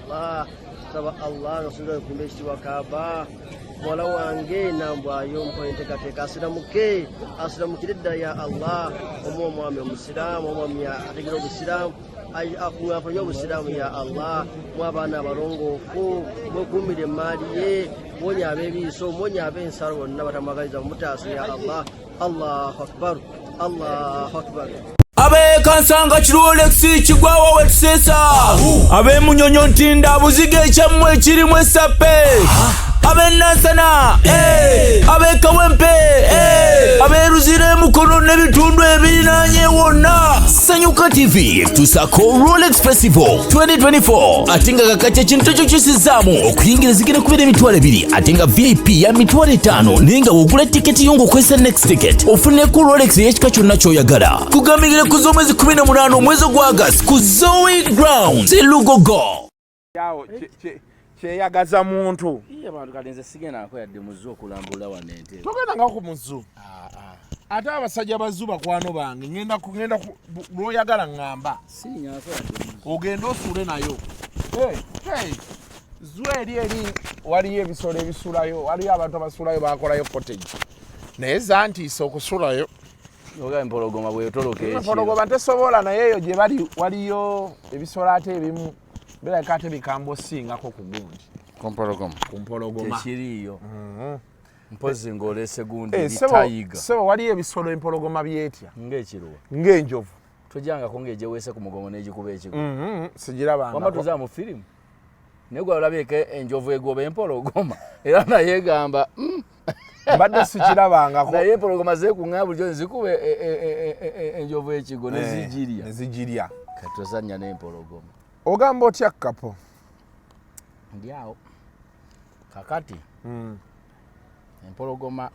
Allah. Saba Allah nga sinza okumba ekitiibwa Kaaba. Muwala wange Nambwayo mukola enteekateeka asiramuke, asiramukire ddala ya Allah. Omu omwami omusiraamu, omwami ategera obusiraamu, akuŋŋaafanye obusiraamu ya Allah. Mu abaana abalongoofu, mwekuumire emmaali ye, muwonya ab'ebiiso, muwonya ab'ensalo bonna batamwagaliza, mumutaase ya Allah. Allahu akbar, Allahu akbar. Abekansanga Kirolex kigwawo wetuseesa, ab'emunyonyo ntinda buziga ekyammwe ekirimu esappe, ab'enansana, ab'ekawempe, ab'eruzira emukono n'ebitundu ebirinaanye wonna, Sanyuka TV ekutuusako Rolex Festival 2024. Ate nga kakati ekintu ekyo kisizaamu okuyingira zigenda kubeera 20,000, ate nga VIP ya 50,000. Naye nga wogula tiketi yo ng'okozesa Next Ticket, ofuneko Rolex ey'ekika kyonna ky'oyagala. Kugambigire ku z'omwezi 18 omwezi ogwa Agasi ku Zoe Grounds e Lugogo. Awo kyeyagaza muntu. Iye abantu, kati nze sigendako yadde mu zoo okulambula wano entebe. Togendangako ku muzu? Ate abasajja ba zoo bakwano bange. Ngenda lwoyagala ŋŋamba. Sirinyako yadde mu zoo. Ogende osuule nayo. Hey, hey. Zoo eri waliyo ebisolo ebisulayo, waliyo abantu abasulayo, bakolayo cottage, naye zantiisa okusulayo. Oga empologoma bwetoloka ekiro. Empologoma tesobola, naye eyo gye bali waliyo ebisolo ate ebimu birabika ate bikambwe osingako ku gundi. Ku mpologoma? Ku mpologoma. Tekiriiyo, mpozi ng'olese gundi. Eh, sebo. Litayiga. Sebo, waliyo ebisolo empologoma byetya. Ng'ekiruwa? Ng'enjovu. Tojangako ng'egyeweese ku mugongo n'egikuba ekigo? Mhm, sigirabangako. Wamba tuza mu firimu, naye gwe olabyeko enjovu egoba empologoma era naye egamba, Mbadde sikirabangako. Naye empologoma zeekuŋŋaanya bulijjo nezikuba enjovu ekigo nezigirya. Nezigirya. Kati tozannya n'empologoma. Ogamba otya, Kapo? Ndi awo kakati. Empologoma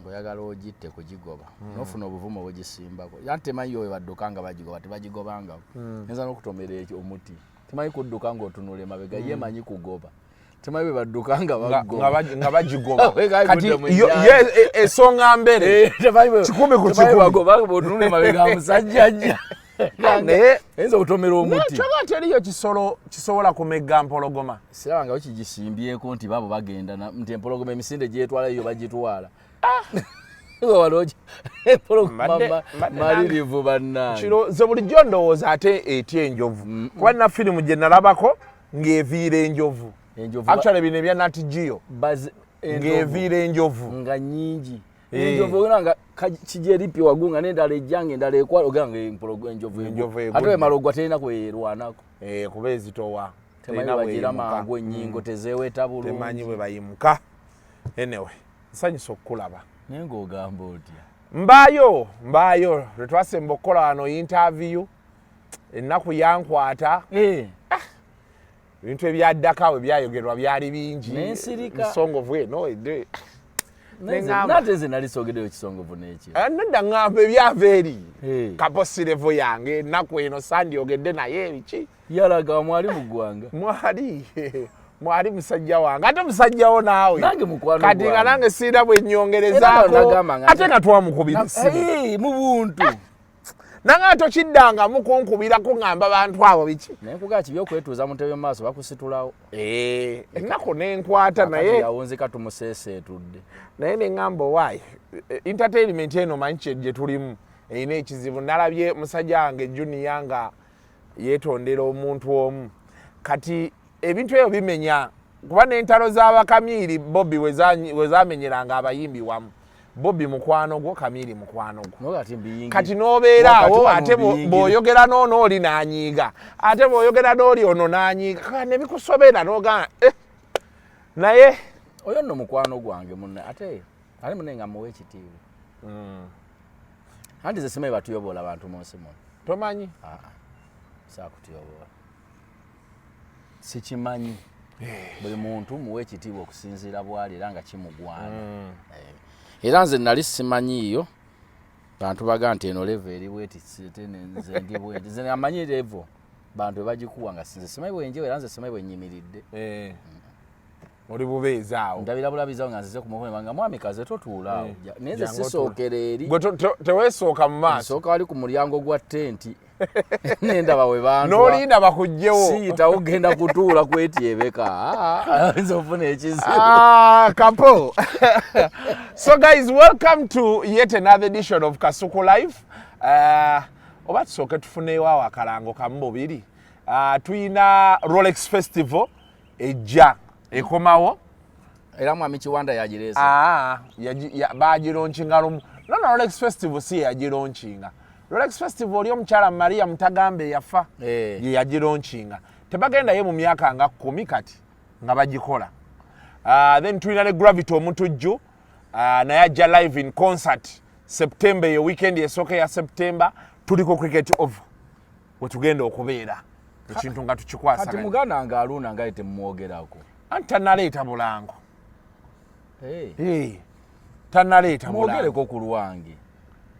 ng'oyagala ogitte kugigoba, nofuna obuvumu obugisimbako, anti temanyi yo webadduka nga bagigoba, tebagigobangako. Yinza n'okutomera ekyo omuti. Temanyi kudduka ng'otunula emabega, ye manyi kugoba, temanyi bwe badduka nga bagoba. Nga bagigoba. Kati Kati ye esonga mbere 100 ku 100. Bagoba bw'otunula emabega, musajja ajja. Naye eyinza okutomera omuti. Kyoba nti eriyo kisolo kisobola kumegga mpologoma? Siraba nga kigisimbyeeko nti babo bagenda nti empologoma emisinde gyetwala yo bagitwala. Waliwo empologoma Mbadde malirivu bannange. Kiro ze bulijjo ndowooza ate etya enjovu, kuba nina firimu gye nalabako ng'eviira enjovu. Enjovu Actually bino ebya Nat Geo. Enjovu Ng'eviira enjovu. Nga nyingi. Enjovu ogenda nga kijeripi waggulu nga n'endala ejja nga endala ekwala, ogenda nga enjovu Enjovu egwa. egudde. Ate wemala ogwa terina kweyerwanako. Eh, kuba ezitowa. Temanyi Terina bagira bweyimuka. mangu ennyingo tezeeweta Temanyi bulungi. bwe bayimuka. Anyway, nsanyusa okukulaba. Naye ng'ogamba otya? Mbaayo, mbaayo. Lwe twasemba okukola wano interview, ennaku yankwata. Ebintu ebyaddako awo ebyayogerwa byali bingi. Nensirika. Nsongovu eno Neŋŋamba. Nate nze nali soogeddeyo kisongovu n'ekiro. Eh, nedda, ŋŋamba ebyava eri. Kapo sirevo yange ennaku eno sandyogedde naye ebiki. Yalaga mwali mu ggwanga. Mwali, mwali musajja wange, ate musajjawo naawe. Nange mukwano Kati nga gwange. nange siina bwe Era nnyongerezaako. nagamba nga Ate nga twamukubira essimu. Eh, mu buntu. Nange tokiddangamu kunkubirako ŋŋamba bantu abo biki. Naye nkugaa kibi okwetuuza mu ntebe mu maaso bakusitulawo. Eh, ennaku nenkwata. Naye naye yawunzika tumuseeseetudde. Naye neŋŋamba owaayi, entertainment eno manyi gye tulimu erina ekizibu. Nalabye musajja wange Junior nga yeetondera omuntu omu. Kati ebintu ebyo bimenya, kuba n'entalo z'abakamiiri Bobi we zamenyeranga abayimbi wamu, Bobi mukwano gwo, Kamiiri mukwano gwo. Kati mbiyingira. Kati n'obeera awo Wakati wano ate mbiyingira. Bw'oyogera n'ono oli n'anyiiga, ate bw'oyogera n'oli ono n'anyiiga. Kale ne bikusobera n'ogamba, eh, naye Oyo nno mukwano gwange munne, ate ali munne nga muwa ekitiibwa. Anti nze simanyi batuyoboola abantu mu nsi muno. Tomanyi? Saakutuyoboola sikimanyi. Buli muntu muwa ekitiibwa okusinziira bwali era nga kimugwana. Eh. Era nze nali simanyiiyo bantu baga nti eno level eri bweti, ate nze ndi bweti. Nze amanyi level bantu bebagikuwa nga sinze simanyi bwenjewe, era nze simanyi bwenyimiridde. Eh. Oli bubeezi awo. Ndabira bulabizawo nga nzize ku mukono nga mwami kaze totuula awo. Naye nze Jangu. sisookera eri. Gwe teweesooka mu maaso. Nsooka wali ku mulyango gwa tenti. Nendaba we bantwa. N'olinda bakugjewo. Siyitawo genda kutuula kwetyebeka. Ah, nze ofuna ekizibu. Ah, Kapo. So guys, welcome to yet another edition of Kasuku Life. Oba tusooke tufuneyo awo akalango kamu bubiri. Tuyina Rolex Festival ejja ekomawo. Era mwami Kiwanda yagireese. Ah, bagilaunchinga lumu. No, Rolex Festival si yagilaunchinga. Rolex Festival oli omukyala Maria Mutagambe yafa. Eh. Ye yagilaunchinga. Tebagendayo mu myaka nga 10 kati nga bagikola. Then tulina ne Gravity Omutujju, naye ajja live in concert September, eyo weekend esooka ya September. Tuliko Cricket Oval wetugenda okubeera ekintu nga Kati tukikwasaganya. Muganda nga Aluna nga temumwogerako. Anti tanaleeta bulango. Hey. Hey, tanaleeta bulango. Mwogereko ku lwange.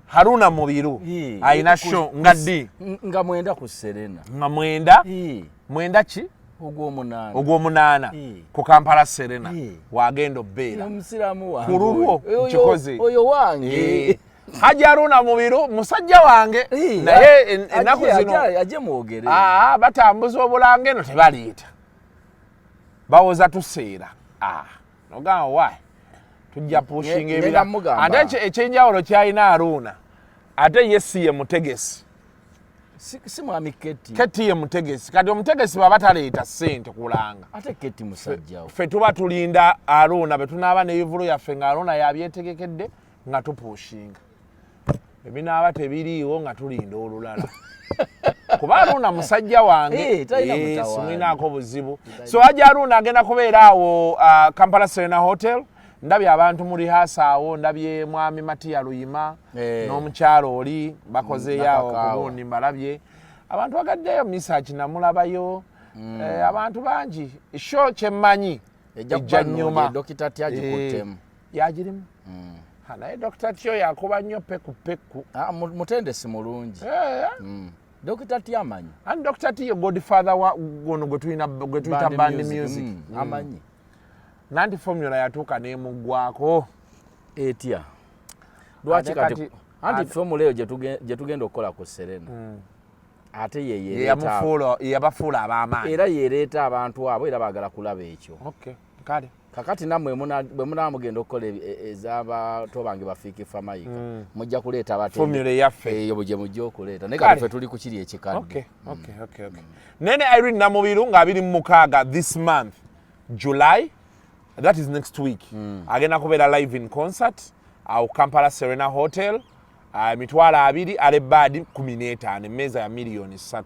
Haruna Mubiru Hey. alina show nga ddi? Nga 9 ku Serena. Nga 9? Hey. 9 ki? Ogw'omunaana. Ogw'omunaana. Hey. Ku Kampala Serena. Hey. Wagenda obbeera. Omusiraamu wange. Ku lulwo, Oyo- nkikoze. Oyo wange. Hey. Haji Haruna Mubiru musajja wange. Hey. Naye ennaku zino Ajje mwogere. Ah, batambuza obulango eno tebaleeta. Bawoza tuseera. Ah, nogamba why? Tujja pushinga Ngenda ebira. mugamba. Ate ekyenjawulo kyalina Haruna. Ate ye si ye mutegesi. Si mwami Keti. Keti ye mutegesi. Kati omutegesi baba taleeta ssente kulanga. Ate Keti musajja we. Ffe tuba tulinda Haruna bwe tunaaba n'ebivvulu yaffe nga Haruna yabyetegekedde nga tupushinga. Ebinaaba tebiriiwo nga tulinda olulala. Kuba Haruna musajja wange, Eh, talina mutawaana. simulinaako buzibu. So Haji Haruna agenda kubeera awo, Kampala Serena Hotel. Ndabye abantu mu rehearsal awo, ndabye mwami Matiya Luyima n'omukyalo oli bakozeeyo awo Nakakaawa. ku gundi mbalabye. Abantu bagaddeyo, Misaki namulabayo. Abantu bangi. Show kyemmanyi Ejja ejja kuba nnungi, nnyuma. Dokita T agikuttemu. Yagirimu. Ha, naye Dokita T oyo akuba nnyo peku peku. Ah, mutendesi mulungi. Dokita T amanyi. And Dokita T ye godfather wa guno gwe tulina, gwe tuyita Band band music. Amanyi. Nanti formula yatuuka n'emuggwako. Etya? Lwaki Ate kati kati- anti formula eyo gye tugenda okukola ku Serena. Ate ye Ye yereeta yabafuula ab'amaanyi. Era yereeta abantu abo era baagala kulaba ekyo. Okay, kale. Kakati nammwe bwe munaba mugenda okukola ez'abato bange bafiiki Famayika, mujja kuleeta abatende. Formula eyaffe. Eyo gye mujja okuleeta. Naye Kale. kati ffe tuli ku kiri ekikadde. Okay. Nene Irene Namubiru nga 26 this month, July, that is next week. Agenda kubeera live in concert awo Kampala Serena Hotel. 20,000 ale bad 15, emmeeza ya miliyoni 3.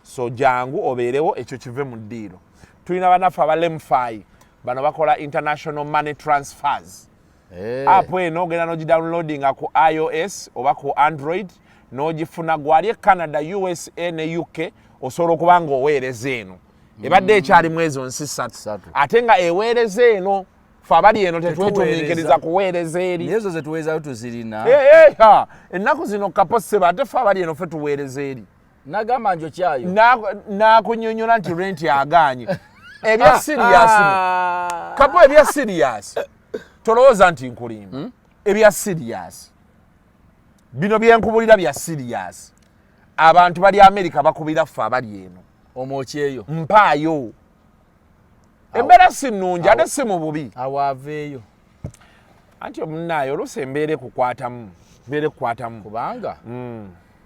So jangu obeerewo ekyo kive mu ddiiro. Tulina bannaffe aba Lemfi, bano bakola international money transfers. App eno ogenda n'ogidownloadinga ku iOS oba ku Android n'ogifuna. Gwali e Canada, USA ne UK osobola okuba ng'oweereza eno. Ebadde ekyalimu ezo nsi 3. 3. Ate nga eweereza eno, ffe abali eno tetwetumiikiriza Tetuweereza. kuweereza eri. Naye ezo ze tuweerezayo tuzirina. Eh, ha, ennaku zino kapo ssebo, ate ffe abali eno ffe tuweereza eri. Nagamba njokyayo. N'akunyonyola nti rent agaanye. Ebya serious no. Kapo ebya serious. Tolowooza nti nkulimba. Ebya serious. Bino bye nkubulira bya serious. Abantu bali America bakubira ffe abali eno. Omwokyeyo. Mpaayo. Embeera si nnungi ate si mu bubi. Awo aveeyo. Anti omunnaayo oluusi embeera ekukwatamu. Embeera ekukwatamu. Kubanga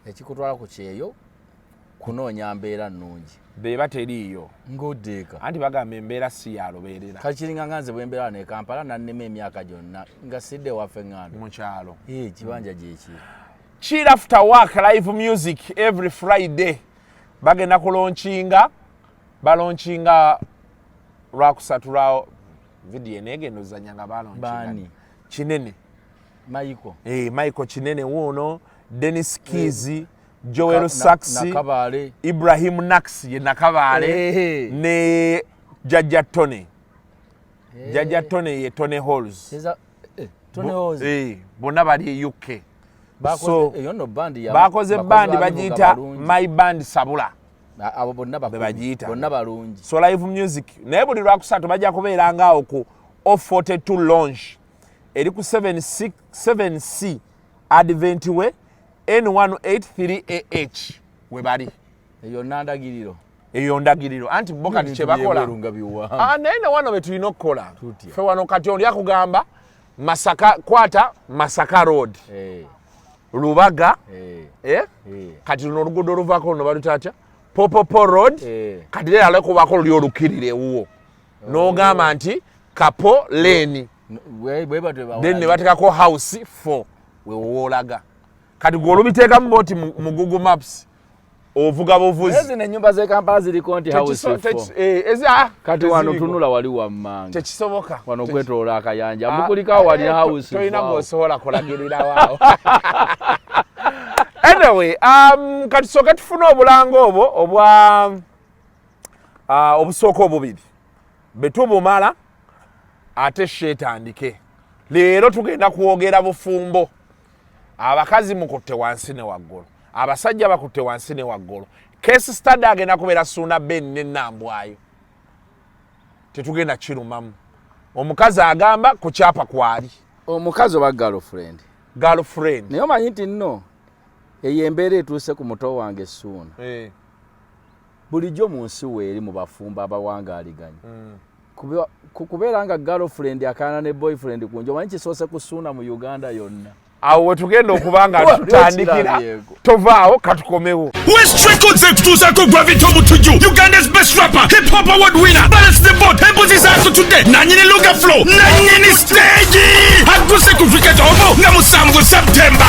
ekikutwala ku kyeyo kunoonya mbeera nnungi. Beba teriiyo. Ng'oddeeka. Anti bagamba embeera si ya lubeerera. Kati kiringa nga nze bwe mbeera wano e Kampala nannema emyaka gyonna nga sidde ewaffe ŋŋanda. Mu kyalo. Ekibanja gye kiri. Chill after work live music every Friday. Bagenda kulaunchinga, balaunchinga lwakusatu lwa video eneegenda ozannya nga balaunchinga. Baani? Kinene. Michael. Michael Kinene wuuno, Dennis Keys, Joel Sachs, Nakabaale. Ibrahim Nax ye Nakabaale, ne Jajja Tony. Jajja Tony ye Tony Halls. Tony Halls. Bonna bali e UK. Bakoze So, eyo nno bandi ya bakoze bakozi bandi ba bagiyita bivuga balungi. My Band Sabula. Abo bonna Be bagiyita. Bonna balungi. So live music naye buli lwakusatu bajja kubeera ngaawo ku O42 Lounge eri ku 7C Advent Way N183AH. We bali. Eyo nandagiriro. Eyo ndagiriro anti bo kati kyebakola ah, naye ne wano betulina okukola fe wano kati oli akugamba Masaka, kwata Masaka Road eh. Lubaga eh. Eh? Kati luno oluguudo oluvaako luno balutatya Popopo Road. Kati leero alekubako luli olukirira ewuwo oh. N'ogamba nti Kapo Lane, then ne bateekako house 4 wewoolaga. Kati gwe olubiteekamu boti mu Google Maps ovuga buvuzi. Zino ennyumba z'e Kampala ziriko nti house 4. Ah, kati wano tunula wali wammanga. Tekisoboka. Wano kwetoola akayanja. Ah, mukulikawo wali house. Tolina gwosobola kulagirirawo. Anyway, kati sooka tufune obulango obwo obwa obusooka obubiri betubumala ate sheetandike. Leero tugenda kwogera bufumbo. Abakazi mukutte wansi ne waggulu, abasajja bakutte wansi ne waggulu. Case study agenda kubeera Suuna Ben ne Nambwayo. Tetugenda kirumamu. Omukazi agamba ku kyapa kwali omukazi oba girlfriend. Girlfriend. Naye omanyi nti nno eyo embeera etuuse ku muto wange Suuna. Bulijjo mu nsi weeri mu bafumbo abawangaaliganyi kubeera nga girlfriend akaana ne boyfriend ku nju, omanyi kisoose kusuuna mu Uganda yonna. Awo wetugenda okuba nga tutandikira, tovaawo katukomewo. West Records ekutuusaako Gravity Omutujju, Uganda's best rapper, hip hop award winner, Balance the Boat, embuzi zaasutudde, nanyini Luga Flow, nanyini stage, agguse ku Cricket Oval nga 7 September.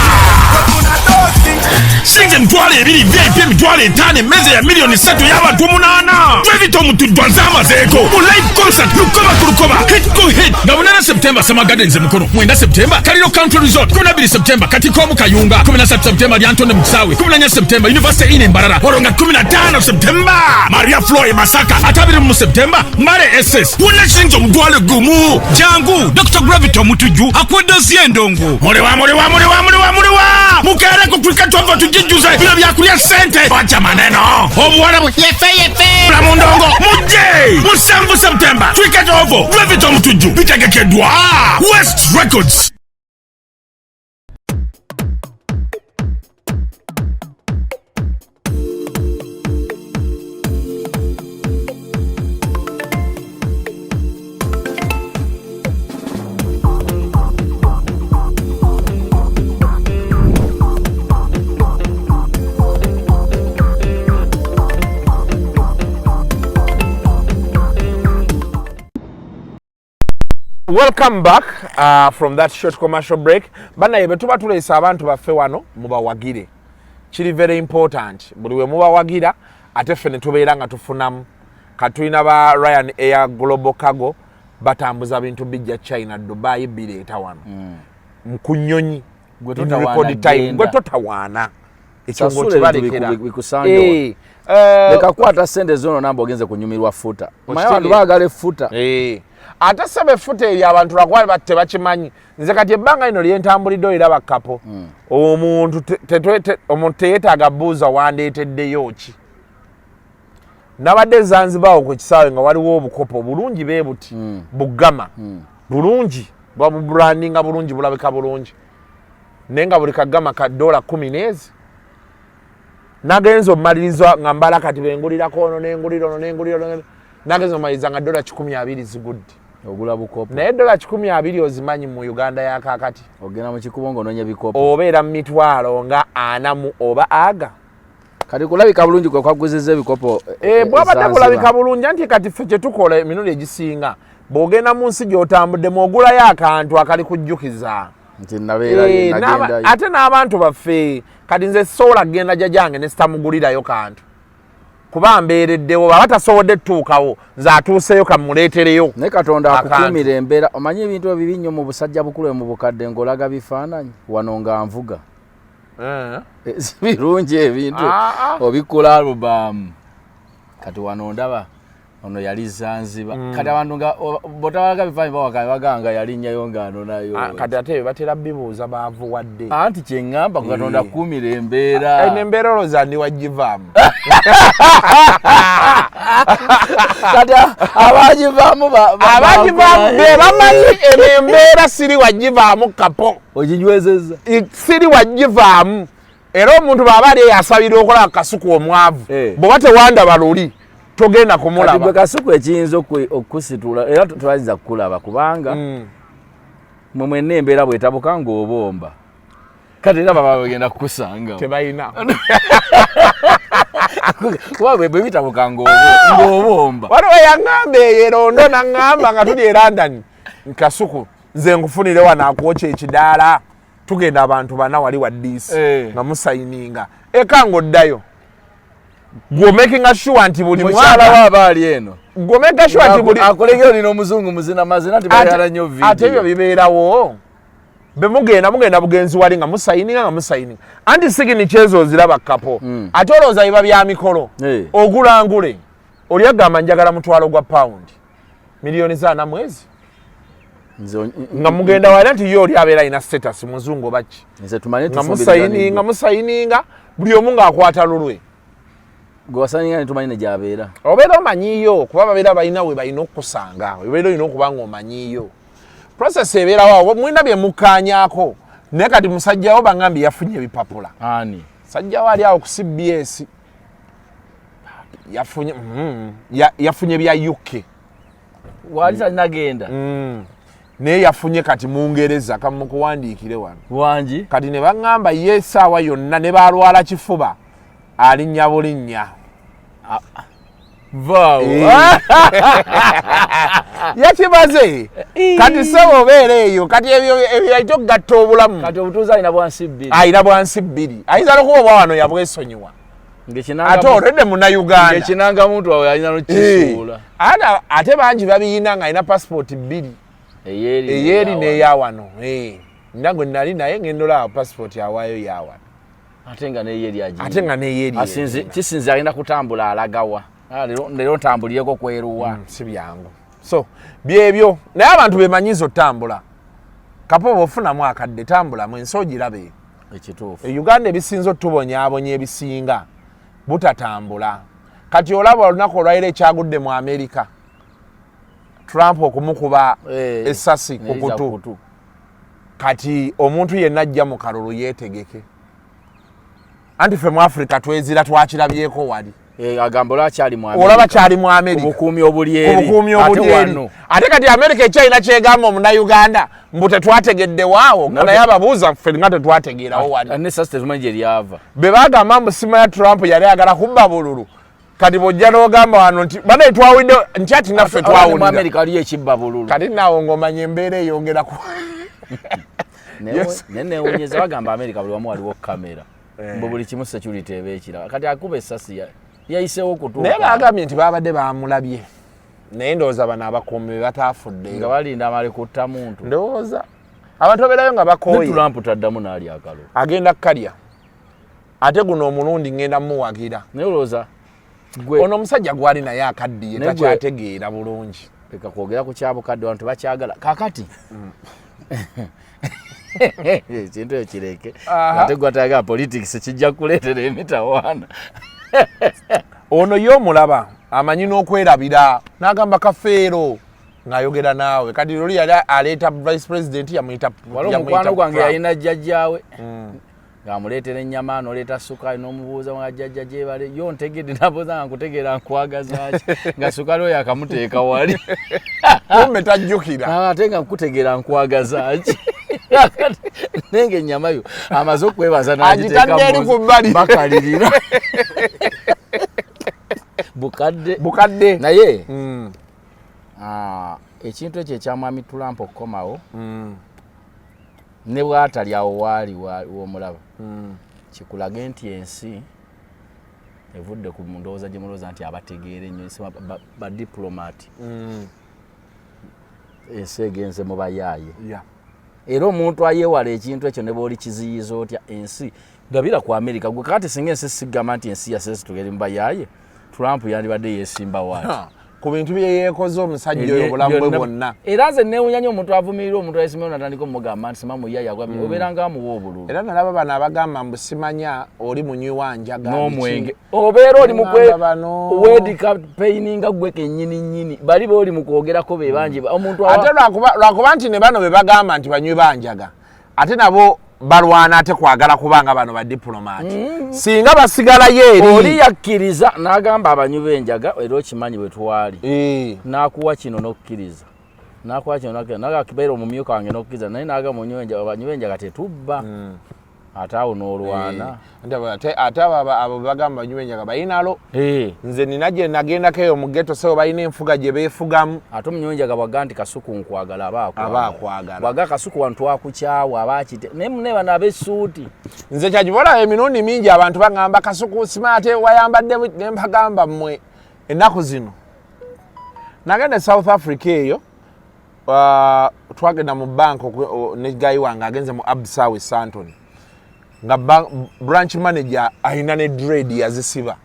Sinze 20,000, VIP 50,000, emmeeza ya 3 miliyoni y'abantu 8. Gravity Omutujju anzaamazeeko mu live concert lukoba ku lukoba, hit ku hit, nga 8 September Summer Gardens e Mukono, 9 September Kaliro Country Resort, 12 September Katiko mu Kayunga, 13 September Lyantonde mu Kisaawe, 14 September University Inn e Mbarara, olwo nga 15 September Maria Flo e Masaka, ate 20 September Mare SS. Wonna shilingi 1,000. Jangu, Dr Gravity Omutujju akuwadde endongo. Muliwa, muliwa, muliwa, muliwa, muliwa, mukeere ku Cricket Oval tugijjuze. Bino byakulya ssente, wacha maneno obuwala bwe yefe yefe mu ndongo. Mujje 7 September, Cricket Oval, Gravity Omutujju. Bitegekeddwa West Records. Welcome back from that short commercial break. Banaye bwe tuba tuleesa abantu baffe wano, mubawagire, kiri very important. Buli we mubawagira ate ffe ne tubeera nga tufunamu. Katulina ba Ryan Air Global Cargo, batambuza bintu bijja China, Dubai, bireeta wano ku nnyonyi. Gwe In totawaana record time. genda. Gwe totawaana, ekyo Sasula ng'okibalekera. ebintu bikusange wano. Leka kukwata sente zono namba ogenze kunyumirwa futa. Omanyi abantu baagala effuta. Ate sebe effuta eryo abantu lwakuba tebakimanyi. Nze kati ebbanga lino lyentambulidde oliraba kapo, omuntu omuntu teyeetaaga buuza wandeeteddeyo ki. Nabadde Zanzibar ku kisaawe nga waliwo obukopo bulungi bee buti bugama bulungi, babubrandinga bulungi, bulabika bulungi, naye nga buli kagama ka dola 10 n'ezi. Nagenza omumaliriza nga mbala kati bengulirako ono nengulira ono nengulira ono, nagenza omumaliriza nga dola 120 zigudde. Ogula bukopo. Naye dola 120 ozimanyi mu Uganda ya kaakati? Ogenda mu kikubo ng'onoonya bikopo. Obeera mu mitwalo nga ana mu oba aga. Kati kulabika bulungi kwe kwaguziza ebikopo. Bwabadde Zanzibar. bulabika bulungi, anti kati ffe kyetukola emirundi egisinga, bw'ogenda mu nsi gy'otambuddemu ogulayo akantu akali kujjukiza nti nabeerayo, nagendayo. Ate n'abantu baffe kati nze sobola kugenda jjajjange ne sitamugulirayo kantu kuba mbeereddewo, baba tasobodde tutuukawo, nze atuuseyo kamuleetereyo Naye Katonda akantu. akukuumira embeera. Omanyi ebintu ebibi nnyo mu busajja bukulu mu bukadde ng'olaga bifaananyi wano nga nvuga. Si birungi ebintu. Ah, ah. Obikkula alubamu, kati wano ndaba ono yali Zanzibar. Kati abantu nga botabalaga bifaananyi bawaka baganga yalinnyayo ng'anonayo. Ah, kati ate ebyo batera bibuuza baavuwadde. Anti kyeŋŋamba ku Katonda akuumira embeera. Eno embeera olowooza ndi wagivaamu? Kati abagivaamu Abagivaamu be bamanyi eno embeera siri wagivaamu kapo. Oginywezezza. Siri wagivaamu. Era omuntu bw'aba ali eyo asabira okola Kasuku omwavu, Eh. bw'oba tewandaba luli togenda Kati gwe kumulaba. Kasuku ekiyinza okukusitula era twayinza kukulaba kubanga mwe mwenna embeera bwetabuka ng'obomba, kati era baba bagenda kukusanga. Tebalina. Kuba bwe bitabuka ng'obomba. Waliwo yaŋŋamba eyo erondo, naŋŋamba nga tuli e London, Kasuku nze nkufunire wano akwokya ekidaala, tugenda abantu bana wali wa diisi Eh. nga musayininga eka ng'oddayo, gwe sure nti buli mukyala mwaka we aba ali eno gwe sure nti buli akolege olina omuzungu muzina mazina nti bayala nnyo video. Ate ebyo bibeerawo, bemugenda mugenda bugenzi wali nga musayininga nga musayininga, anti signature ezo oziraba kapo, ate olowooza biba bya mikolo. Eh. Ogulangule oli agamba njagala 1,000 gwa pawundi, miliyoni za mwezi, nga mugenda wali nti ye oli abeera alina status, muzungu oba ki, Nze tumanye nga musayininga musayininga, buli omu ng'akwata lulwe. Gwe wasayininga netumanyi negyabeera. Obeera omanyiyo kuba babeera balina we balina okukusanga, obeera olina okuba nga omanyiyo process ebeerawo awo, mulina bye mukkaanyaako. Naye kati musajjawo bangambye yafunye ebipapula. Ani? Sajjawo ali awo ku CBS yafunye yafunye bya UK. Wali talinagenda. Naye yafunye kati Mungereza, kamukuwandiikire wano. Wangi. Kati ne baŋŋamba ye essaawa yonna ne balwala kifuba alinnya bulinnya. Vaawo. Yakimaze kati sebo obeera eyo, kati ebyo ebyo yalina okugatta obulamu. Kati obutuuze alina bwansi bbiri. Ayina bwansi bbiri, ayinza nokuba obwa wano yabwesonyiwa, ate olwedde Munnayuganda. Ekinanga muntu wawe alina nokisuula. Ate bangi babiyina nga alina passport bbiri, Eyeeri eyeeri n'eyawano. Nina gwe nali naye ngenda olaba passport awaayo yawano. Ate nga neyeeri agi. Ate nga neyeeri. Kisinzi alina kutambula alagawa. Ah, leero ntambulireko kweruwa. Si byangu, so byebyo, naye abantu bemanyiza otambula. Kapo oba ofunamu akadde, tambulamu ensi ogirabe. Ekituufu. E Uganda ebisinza otubonyaabonya ebisinga butatambula. Kati olaba olunaku olwaliro ekyagudde mu Amerika, Trump okumukuba Eh, essasi ku neriza kutu. kutu. Kati omuntu yenna ajja mu kalulu yeetegeke, anti ffe mu Africa twezira, twakirabyeko wali. Eh, agamba olwakyali mu America. Olaba kyali mu America. Obukuumi obuli eri. Obukuumi Ate obuli eri. wano. Ate kati America ekyalina kyegamba Omunauganda mbu tetwategedde waawo, nga naye ababuuza ffe nga tetwategeerawo wali. Nesasi tetumanyi gye lyava. Be bagamba mbu simanya Trump yali ayagala kubba bululu, kati bw'ojja n'ogamba wano nti banaye twawulidde nti ati naffe Mu twawulira. America waliyo ekibba bululu. Kati naawe ng'omanya embeera eyongera ku Yes. Naye newunyeza bagamba America buli wamu waliwo kamera, Eh. mbu buli kimu security eba ekiraba. Kati akuba essasi yayiseewo kutuuka. Naye bagambye nti babadde bamulabye, naye ndowooza bano abakuumi be Nga bataafuddeyo. balinda amale kutta muntu. Ndowooza abantu babeerayo nga Ne bakooye. Trump taddamu n'ali akalo. Agenda kukalya, ate guno omulundi ngenda muwagira. Naye olowooza gwe Ono omusajja gwali naye akaddiye, Naye takyategeera bulungi. Leka kwogera ku kyabukadde, abantu tebakyagala kakati ekintu ekyo kireke. Ate gwe atayagala politics kijja kuleetera emitawaana. Ono ye omulaba amanyi n'okwerabira n'agamba Kafeero ng'ayogera naawe. Kati luli yali aleeta vice president yamuyita Waliwo yamuyita mukwano gwange Trump. yalina jjajjaawe ng'amuleetera ennyama n'oleeta sukaali n'omubuuza nga jjajja gyebale yo ntegedde, nabuuza nga nkutegeera nkwagazaaki, nga sukaali oyo akamuteeka wali. Kumbe tajjukira. Ah, ate nga nkutegeera nkwagazaaki, naye nga ennyama yo amaze okwebaza n'agiteeka Agitadde eri mu- ku bbali. Bakalirira bukadde. Bukadde. Naye ah, ekintu ekyo ekya mwami Trump okukomawo ne bwatali awo waali womulaba kikulage nti ensi evudde ku ndowooza gye mulowooza nti abategeera ennyo ensi badiplomat, ensi egenze mu bayaaye. Era omuntu ayewala ekintu ekyo ne bwoli kiziyiza otya ensi gabira ku Amerika gwe. Kakati singa ensi sigamba nti ensi yasesituka eri mu bayaaye, Trump yandibadde yesimba waati? Ha, ku bintu bye yeekoze omusajja oyo obulamu bwe bwonna. Era nze newunya nnyo omuntu avumirira omuntu ayesimbayo natandika omugamba nti sima muyaye agwa, obeera nga amuwa obululu. Era nalaba bano abagamba mbu simanya oli munywi wa njaga N'omwenge, obeera oli mu Ngamba bano. wedika peininga gwe kennyini nnyini, bali booli mu kwogerako be bangi omuntu Ate lwakuba nti ne bano be bagamba nti banywi ba njaga, ate nabo Balwana ate kwagala kubanga bano ba diplomat singa basigalayo Oli eri. yakkiriza n'agamba abanywi b'enjaga, era okimanyi bwe twali, n'akuwa kino n'okkiriza, n'akuwa kino n'okkiriza, n'agakibeera omumyuka wange n'okkiriza, naye n'agamba onywa enjaga, abanywi b'enjaga tetubba, ate awo n'olwana. Nti ate abo bagamba banywi b'enjaga bayinalo. Nze nina gye nagendako eyo mu ghetto, sebo, balina enfuga gye beefugamu. Ate omunywi w'enjaga bwagga nti Kasuku nkwagala, aba Aba akwagala. Bwagga Kasuku wano twakukyawa, aba akite, naye mune bano ab'essuuti. Nze kyakibola, emirundi mingi abantu baŋŋamba, "Kasuku sima ate wayambadde ne mbagamba, mmwe ennaku zino nagenda e South Africa eyo, twagenda mu bank ne guy wange agenze mu Absa e Sandton, nga branch manager ayina ne dread yazisiba.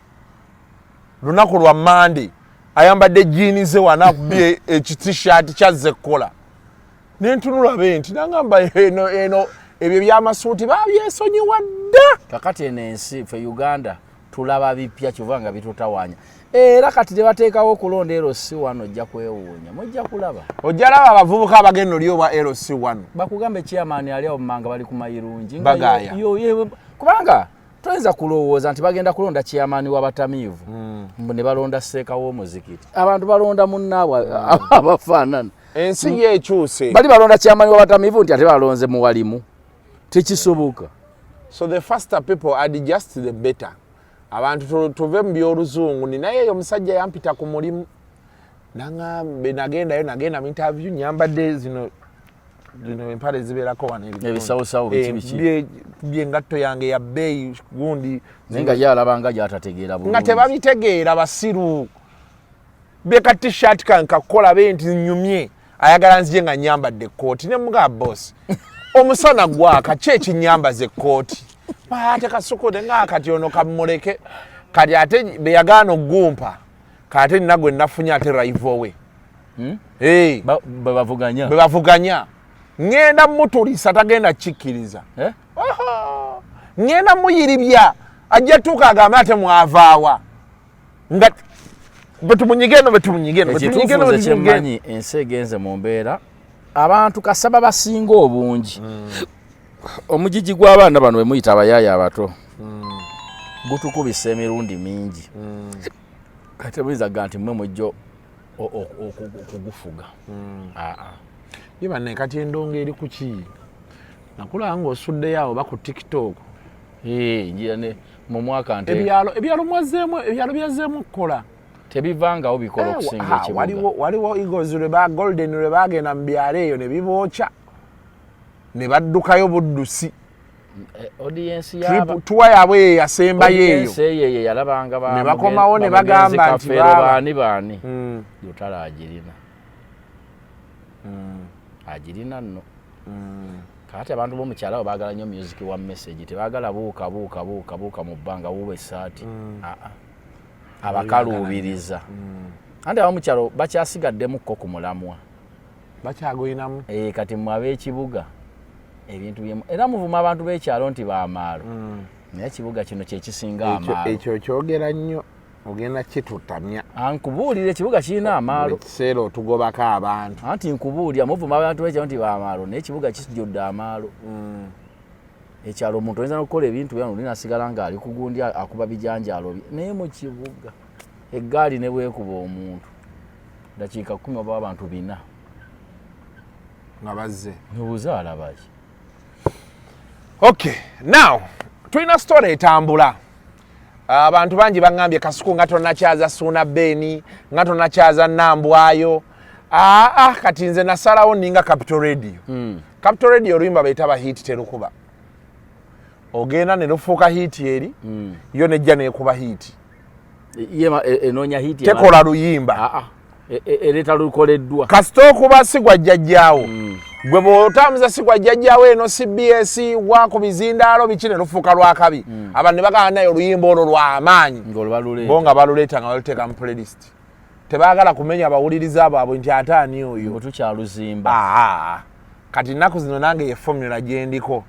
Lunaku lwa Mande, ayambadde jean ze wana, akubye eki T-shirt kyazze kukola. Nentunula be nti nangamba, eno eno ebyo byamasuuti babyesonyiwa dda. Kakati eno ensi fe Uganda tulaba bipya, kyova nga bitutawaanya. Era kati tebateekawo okulonda LC wano, ojja kwewuunya, mujja kulaba. Ojja laba abavubuka abagenda oli obwa LC wano. Bakugambe chairman ali awo mumanga, bali ku mayirungi nga Bagaaya. Kubanga toyinza kulowooza nti bagenda kulonda chairman w'abatamiivu mbu ne balonda seeka w'omuzikiti. Abantu balonda munnaabwe abafaanana. Ensi ye ekyuse. Bali balonda chairman w'abatamiivu nti ate balonze muwalimu, tekisoboka. So the faster people adjust, the better. Abantu tuve mu byoluzungu. Ninaye eyo omusajja yampita ku mulimu, naŋambe nagendayo, nagenda mu interview, nyambadde zino zino empale zibeerako wano ebikondo. Ebisawusawu, biki biki. Byengatto yange ya bbeeyi gundi. Naye nga ye alabanga gyatategeera bulungi. Nga tebabitegeera, basiru. Beka T-shirt kankakola be nti nyumye, ayagala nzije nga nyambadde ekkooti. Ne mugaa, "Boss, omusana gwaka, ki ekinyambaza ekkooti?" Ate Kasuku nga kati ono kamuleke. Kati ate beyagaana ogumpa, kati nina gwe nafunye ate rival we. Eh, bwe bavuganya. Bwe bavuganya, ŋŋenda mutulisa, tagenda kikkiriza. Eh? Oho! Ŋŋenda muyiribya, ajja tuuka agambe ate mwavaawa nga betumunyige eno, betumunyige eno, betumunyige Ekituufu eno, nze betumunyige eno. kyemmanyi, ensi egenze mu mbeera, abantu kasaba basinga obungi. Omugigi gw'abaana bano bwe muyita abayaaya abato gutukubisa emirundi mingi. Kati buyinza ga nti mmwe mujja okugufuga. Aa. Ye banne, kati endongo eri ku ki? Nakulaba ng'osuddeyo awo, oba ku TikTok. Eh, ngira ne mu mwaka nte Ebyalo mwazzeemu, ebyalo byazzeemu okukola. Tebivangawo, bikola okusinga ekibuga. Waliwo Eagles lwe ba Golden lwe bagenda mu byalo eyo ne bibookya ne baddukayo buddusi. Eh, audience yaba Tuwa yaabwe ye yasembayo eyo. Audience eyo ye yalabanga ba Ne bakomawo ne bamugenzi bagamba nti Kafeero, baani baani. Lutalo agirina, agirina nno. Kakati abantu b'omukyalo abo baagala nnyo music wa message, tebaagala buuka buuka buuka buuka mu bbanga, wuuba essaati. Aa, abakaluubiriza. Anti abamukyalo bakyasigaddemukko ku mulamwa. Bakyagulinamu. Eh, kati mmwe ab'ekibuga ebintu byemu, era muvuma abantu b'ekyalo nti bamaalo, naye ekibuga kino kyekisinga amaalo. Ekyo kyogera nnyo, ogenda kitutamya. Nkubuulira, ekibuga kirina amaalo. Buli kiseera otugobako abantu. Anti nkubuulira, muvuma abantu b'ekyalo nti bamaalo, naye ekibuga kijjudde amaalo. Ekyalo omuntu oyinza n'okukola ebintu byano, oli nasigala ng'ali kugundi akuba bijanjaalo bye, naye mu kibuga eggaali ne bwekuba omuntu dakiika 10 oba abantu 400 nga bazze. Nobuuza alabaki. Okay, now tulina story etambula. Abantu bangi baŋŋambye, "Kasuku, nga tonnakyaza Suuna Beni, nga tonnakyaza Nambwayo." Aa, kati nze nasalawo ninga Capital Radio. Capital Radio oluyimba bayita hit terukuba, ogenda ne lufuuka hit eri, yo nejja nekuba hit. Enoonya hit. Tekola luyimba. Aa, ereeta lukoleddwa. Kasita okuba sigwa jjajjaawo, gwe bw'otambuza sigwa jjajjaawo eno CBS wa ku bizindaalo biki, ne lufuuka lwakabi. Abantu ne bagamba naye oluyimba olwo lw'amaanyi. Ng'olwo bo nga baluleeta nga baluteeka mu playlist, tebaagala kumenya bawuliriza baabwe nti ate ani oyo. Ngo tukyaluzimba. Aa, kati nnaku zino nange ye formula gye ndiko.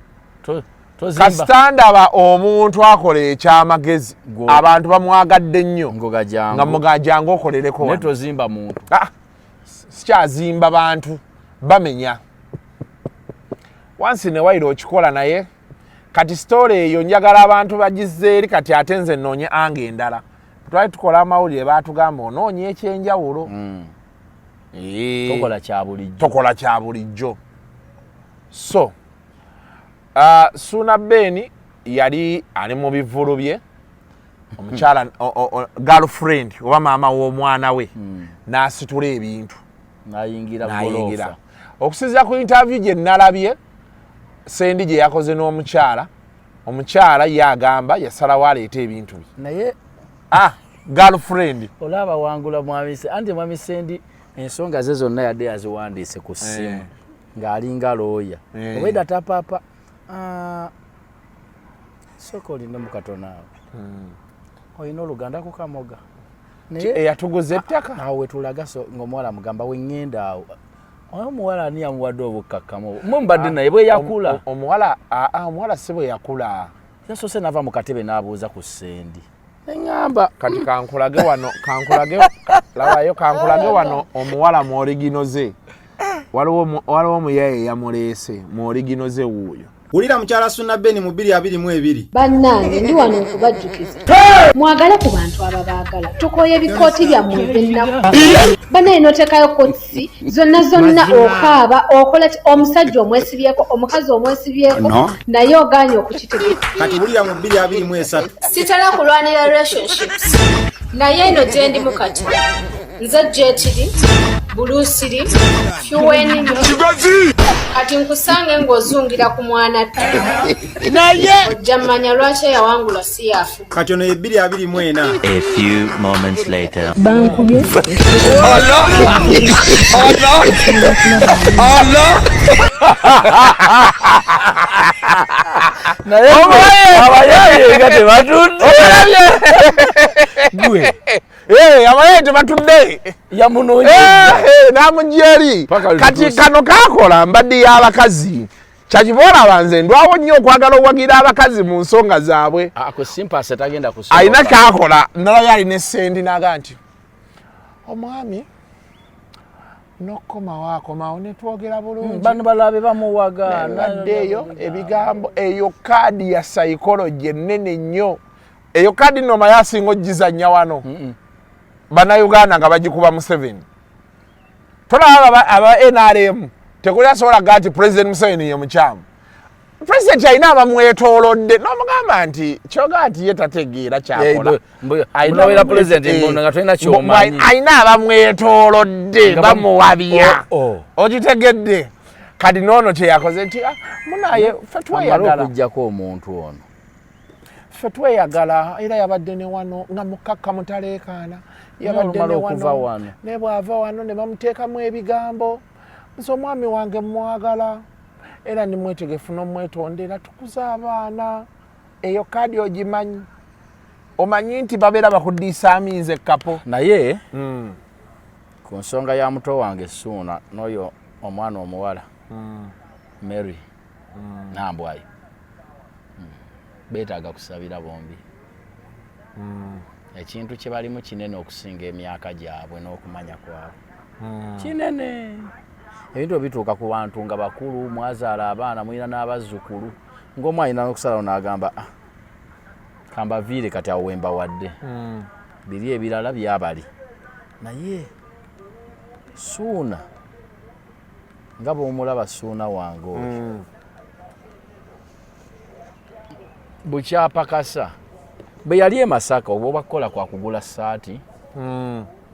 Tozimba. Kasita ndaba omuntu akola ekyamagezi, abantu bamwagadde nnyo, Ngoga jangu. nga muga jangu okolereko Naye wano. tozimba muntu. Ah, sikyazimba bantu, bamenya wansi ne wayira okikola naye. Kati story eyo njagala abantu bagizze eri. Kati ate nze nnoonye anga endala. Twali tukola amawulire, baatugamba onoonya ekyenjawulo. Tokola kya bulijjo. Tokola kya bulijjo. So Suuna Ben yali ali mu bivulu bye, omukyala girlfriend oba maama w'omwana we n'asitula ebintu nayingira. N'ayingira. Okusinziira ku interview gye nalabye Sendi gye yakoze n'omukyala, omukyala ye agamba yasalawo aleeta ebintu bye. Naye ah, girlfriend. Olaba wangula mwami, anti mwami Sendi ensonga ze zonna yadde yaziwandiise ku ssimu ng'alinga looya. Obwedda tapapa. Ah, sooka olindemu katono awo. Olina oluganda ku Kamoga? Eyatuguza ettaka? Awo wetulaga. So ng'omuwala mugamba weŋŋenda awo, oyo omuwala ani yamuwadde obukkakkamu? Mwe mubadde naye bwe yakula. Omuwala, omuwala si bwe yakula. Yasoose nava mu katebe n'abuuza ku Sendi, neŋŋamba Kati kankulage wano, kankulage, labayo, kankulage wano omuwala mu original ze. Waliwo omuyaye yamuleese mu original ze, wuuyo. Wulira mukyala Suna Beni mu 2022. Bannange, ndi wano okubajjukiza mwagale ku bantu ababaagala. Tukooye ebikooti byammwe ebyennaku. Bannaye, noteekayo kotisi zonna zonna, okaaba, okola ki? Omusajja omwesibyeko, omukazi omwesibyeko, No. naye ogaanye okukitegeera. Kati wulira mu 2023. Sitera kulwanira relationships, naye eno gye ndimu kati nze jetiri bulusiri fyuwenino. Kati nkusange ng'ozungira ku mwana tte, naye ojja mmanya lwaki eyawangula si yafu. Kati ono ye 2024. A few moments later. Bankubye. Allah Allah Allah. Naye abayaye nga tebatudde gwe. Abayaye tebatudde. Yamunoonyeza. N'amugja eri. Paka Kati lutuuse. kano kakola mbadde y'abakazi. Kyakiva olaba nze ndwawo nnyo okwagala owagira abakazi mu nsonga zaabwe. Ako simpase tagenda kusoboka. Alina kakola nalayo, alina esendi, naga nti omwami nokukomawo akomawo netwogera bulungi. Bano balabe bamuwaga. Nebadde eyo ebigambo, eyo kaadi ya psychology ennene nnyo. Eyo kaadi nno omaye asinga ogizannya wano Bannayuganda nga bagikuba Museveni. Tolaba aba NRM tekuli asobola gaa nti President Museveni ye mukyamu. President alina abamwetoolodde n'omugamba nti kyogaa nti ye tategeera kyakola. Munowera president mbuno nga tolina kyomanyi. Alina abamwetoolodde bamuwabya. Oh, oh. Okitegedde? Kati noono kyeyakoze nti, "Ah, munaye ffe Amale tweyagala." Okugjako omuntu ono. Ffe tweyagala, era yabadde ne wano nga mukakka mutaleekaana, yabadde Olumala ne okuva wano wano. Ne bw'ava wano ne bamuteekamu ebigambo. Nze omwami wange mwagala era ndi mwetegefu n'omwetondera, tukuze abaana. Eyo kaadi ogimanyi, omanyi nti babeera bakudiisa aminze ekapo. Naye ku nsonga ya muto wange Suuna n'oyo omwana omuwala Mary Nambwayo, beetaaga kusabira bombi. Ekintu kye balimu kinene okusinga emyaka gyabwe n'okumanya kwabwe. Kinene. Ebintu bwe bituuka ku bantu nga bakulu, mwazaala abaana, mulina n'abazzukulu, ng'omu alina n'okusalawo n'agamba, "Ah, kambaviire kati awo wembawadde biri ebirala byabali." Naye Suuna nga bw'omulaba, Suuna wange oyo bukyapakasa bwe yali e Masaka, oba obakukola kwa kugula saati,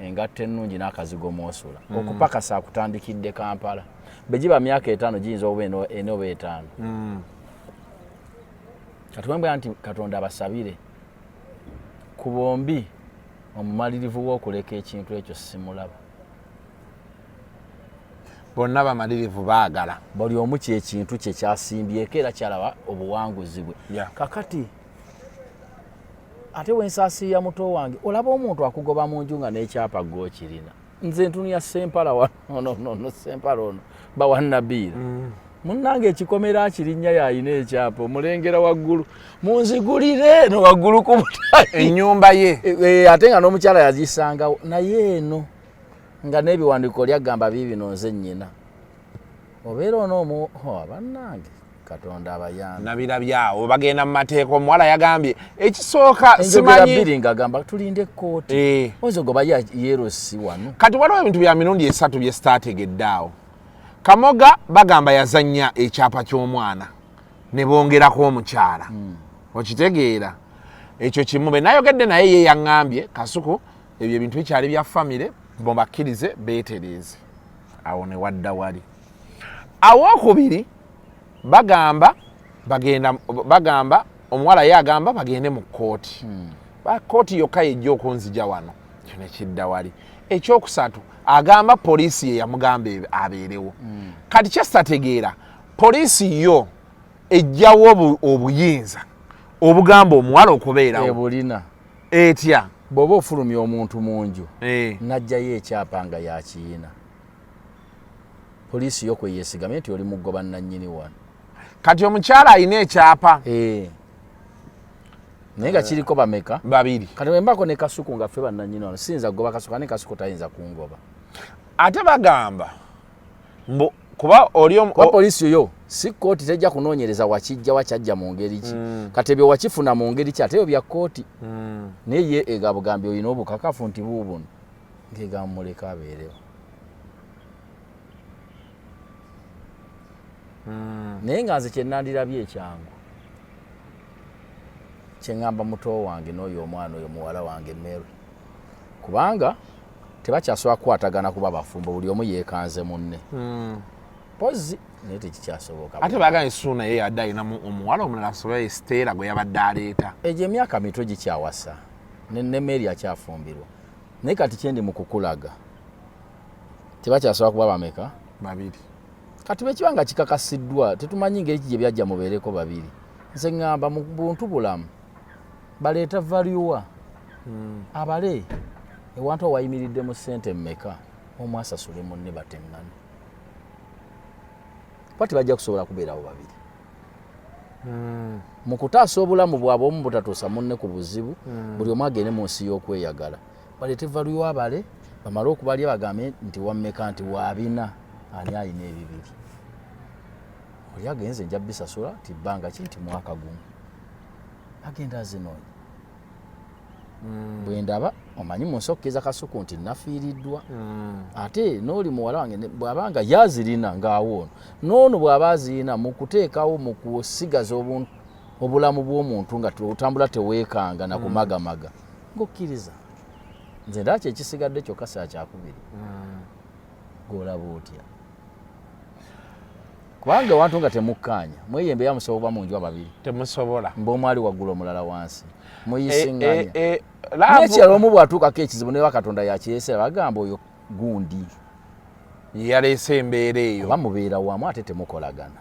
engatto ennungi n'akazigo mwosula. Okupakasa akutandikidde Kampala. Bwe giba myaka 5, giyinza oba 4 oba 5. Kati wembwa nti Katonda abasabire ku bombi. Omumalirivu w'okuleka ekintu ekyo simulaba. Bonna bamalirivu, baagala. Buli omu kyekintu kye kyasimbyeko era kyalaba obuwanguzi bwe. Kakati ate wensaasiya muto wange, olaba omuntu akugoba mu nju nga n'ekyapa gokirina. Nze ntunuya Sempala wanonono, Sempala ono bawannabiira munnange, ekikomera akirinnya, yayina ekyapa, omulengera waggulu, munzigulire eno waggulu ku butayi. Ennyumba ye. Eh, ate nga n'omukyala yagisangawo, naye eno nga n'ebiwandiiko lyagamba biibino, nze nnyina obeera ono omu. Oh, bannange. Katonda abayambe. Nabirabye awo bagenda mu mateeka, omuwala yagambye ekisooka Enjogera simanyi bbiri ng'agamba tulinde kkooti. Eh. Oyinza ogoba yeerosi wano. Kati waliwo ebintu bya mirundi esatu bye sitaategedde awo. Kamoga bagamba yazannya ekyapa ky'omwana ne bongerako omukyala. Okitegeera ekyo kimu be nayogedde naye ye yaŋŋambye Kasuku ebyo ebintu bikyali bya famire, mubakkirize beetereeze. Awo ne wadda wali awokubiri bagamba bagenda, bagamba omuwala ye agamba bagende mu kkooti. Kkooti yokka yejja okunzija wano, kyo nekidda wali. Ekyokusatu agamba poliisi ye yamugamba abeerewo. Kati kyesitategeera, poliisi yo ejjawo obuyinza obugamba omuwala okubeerawo? Ebulina. Etya? Bw'oba ofulumya omuntu mu nju n'aggyayo ekyapa nga yakiyina, poliisi yo kwe yeesigamye nti oli mugoba nnannyini wano. Kati omukyala alina ekyapa. Eh. Naye nga kiriko bameka? Babiri. Kati wembako ne Kasuku nga ffe bannannyini wano, siyinza kugoba Kasuku, ane Kasuku tayinza kungoba. Ate bagamba mbu kuba oli Kuba poliisi yo si kkooti, tejja kunoonyereza wakijja wakyajja mu ngeri ki. Kati ebyo wakifuna mu ngeri ki, ate ebyo bya kkooti. Naye ye egabugambye olina obukakafu nti buubuno, ng'egamba muleke abeerewo. Naye nga nze kyenandirabye ekyangu kyeŋŋamba muto wange n'oyo omwana oyo muwala wange Mary, kubanga tebakyasobola kukwatagana kuba bafumbo, buli omu yeekanze munne. Pozi naye tekikyasoboka. Ate bagambye Suuna ye yadde alinamu omuwala omulala asobola, Stella gwe yabadde aleeta. Egyo emyaka mito gikyawasa ne Mary akyafumbirwa, naye kati kyendi mu kukulaga tebakyasobola kuba bameka? Babiri. Kati bwekiba nga kikakasiddwa, tetumanyi ngeri ki gye byajja mubeereko babiri. Nze ŋŋamba mu buntu bulamu baleeta valuwa abale ewantu awayimiridde mu ssente mmeka, omu asasule munne bateŋŋane, kuba tebajja kusobola kubeerawo babiri. Mu kutaasa obulamu bwabwe omu butatuusa munne ku buzibu, buli omu agende mu nsi y'okweyagala, baleete valuwa abale, bamale okubalya bagambe nti wammeka, nti waabina, ani alina ebibiri, oli agenze nja bisasula ti bbanga ki, nti mwaka gumu, agenda azinoonya. Bwe ndaba omanyi mu nsi okukkiriza Kasuku nti nafiiriddwa, ate n'oli muwala wange bw'aba nga yazirina ng'awo ono n'ono bw'aba azirina, mu kuteekawo mu kusigaza obulamu bw'omuntu nga otambula teweekanga na kumagamaga ng'okkiriza. Nze ndaba kyekisigadde kyokka saa kyakubiri. Gw'olaba otya? Kubanga ewantu nga temukkaanya mweyembe yamusobola okuba mu nju ababiri? Temusobola. Mba omu ali waggulu omulala wansi, muyisiŋŋanya. N'ekirala omu bw'atuukako ekizibu newa Katonda yakireese, bagamba oyo gundi yaleese embeera eyo. Oba mubeera wamu ate temukolagana.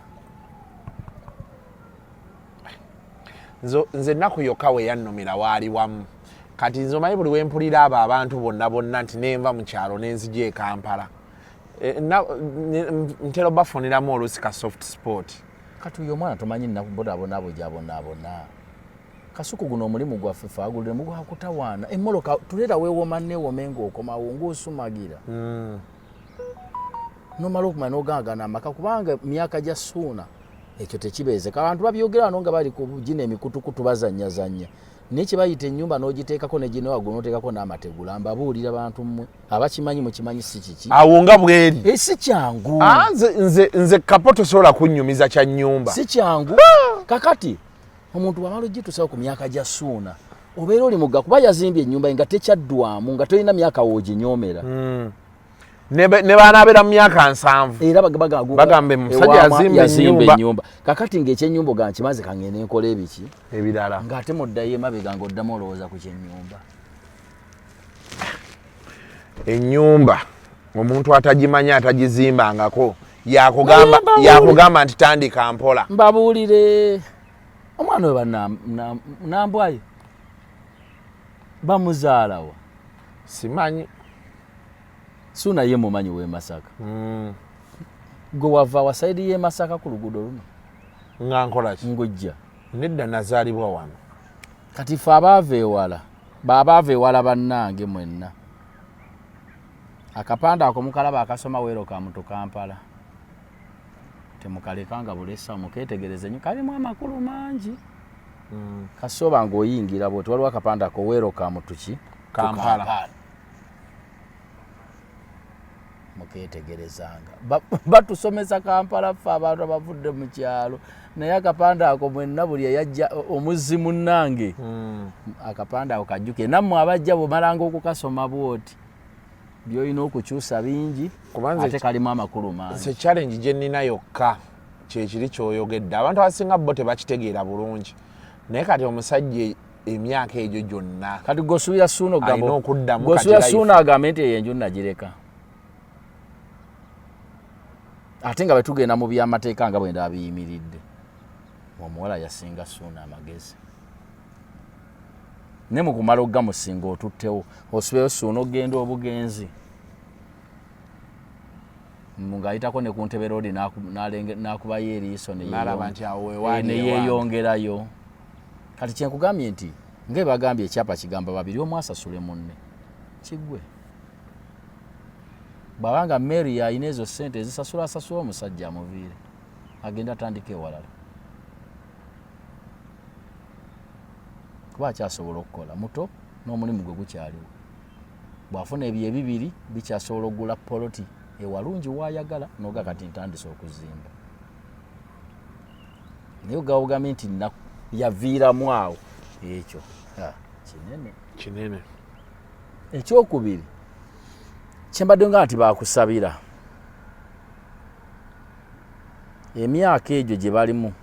Nze ennaku yokka we yannumira waali wamu. Kati nze omanyi buli wempulira abo abantu bonna bonna nti nenva mu kyalo nenzija e Kampala, ntera obafuniramu oluusi ka soft spot. Kati oyo omwana tomanyi nnakubonaabona bwe gyabonaabona. Kasuku guno omulimu gwaffe fe agulire mu gwakutawaana emmoloka tuleera weewoma neewome ng'okomawo ng'osumagira. Nomala okumanya n'ogangana amaka, kubanga myaka gya Suuna ekyo tekibeezeka. Abantu babyogera wano nga bali ku gino emikutukutu bazannyazannya, naye kye bayita ennyumba n'ogiteekako ne gino waggulu n'oteekako n'amategula, mbabuulira bantu mmwe abakimanyi mukimanyi si kiki awo nga bweri. Eh, si kyangu. Ah, nze kapo tosobola kunnyumiza kya nnyumba. Si kyangu. Kakati omuntu bwamala ogitusawo ku myaka gya Suuna, obeera oli mugga kuba yazimbye ennyumba ye nga tekyaddwamu, nga tolina myaka wooginyoomera. Ne banabeera mu myaka 70. Era Bagambe musajja yazimba ennyumba. Ennyumba. Kakati ng'ekyennyumba oga nkimaze, kangende nkola ebiki ebirala. Ng'ate muddayo emabega ng'oddamu olowooza ku kyennyumba. Ennyumba omuntu atagimanya atagizimbangako yakugamba nti tandika mpola. Mbabuulire omwana oyo Nambwayo bamuzaalawa? Simanyi. Suuna ye mumanyi w'e Masaka. Gwe wava wa sayidi y'e Masaka ku luguudo luno? Nga nkola ki? Ngujja. Nedda, nazaalibwa wano. Kati ffe abaava ewala, baabaava ewala bannange mwenna, akapande ako mukalaba akasoma welcome to Kampala. Temukalekanga bulesa, muketegereze nnyo, kalimu amakulu mangi. Kasooba ng'oyingira bwoti, waliwo akapande ako, welcome tuki? Kampala. Muketegerezanga. Batusomesa Kampala ffe abantu abavudde mu kyalo, naye akapande ako mwenna buli eyajja omuzzi munnange, akapande ako kajjukire. Nammwe abajja, bwemalanga okukasoma bwoti, byolina okukyusa bingi, ate kalimu amakulu mangi. Nze challenge gye nnina yokka kyekiri kyoyogedde, abantu abasinga bo tebakitegeera bulungi, naye kati omusajja emyaka egyo gyonna Kati gosubira Suuna alina okuddamu kati gosubira life. Suuna agambe nti eyo enju nagireka, ate nga bwetugenda mu byamateeka nga bwenda biyimiridde, omuwala yasinga Suuna amagezi, ne mu kumala okugamusinga otuttewo osibeyo Suuna okugenda obugenzi ng'ayitako ne ku ntebe roodi n'akubayo eriiso N'alaba nti awo wewaali ne ewange. Yeeyongerayo. Kati kyenkugambye nti ngaebagambye ekyapa kigamba babiri, omu asasule munne, kiggwe. Bw'abanga Mary alina ezo sente ezisasula, asasula, omusajja amuviire agenda atandika ewalala, kuba akyasobola okukola, muto n'omulimu gwe gukyaliwo. Bw'afuna ebyo ebibiri bikyasobola okugula poloti ewalungi waayagala noga kati ntandise okuzimba, naye ogaba ogambye nti yaviiramu awo, ekyo kinene. Kinene. Ekyokubiri kyembadde nga nti bakusabira emyaka egyo gye balimu,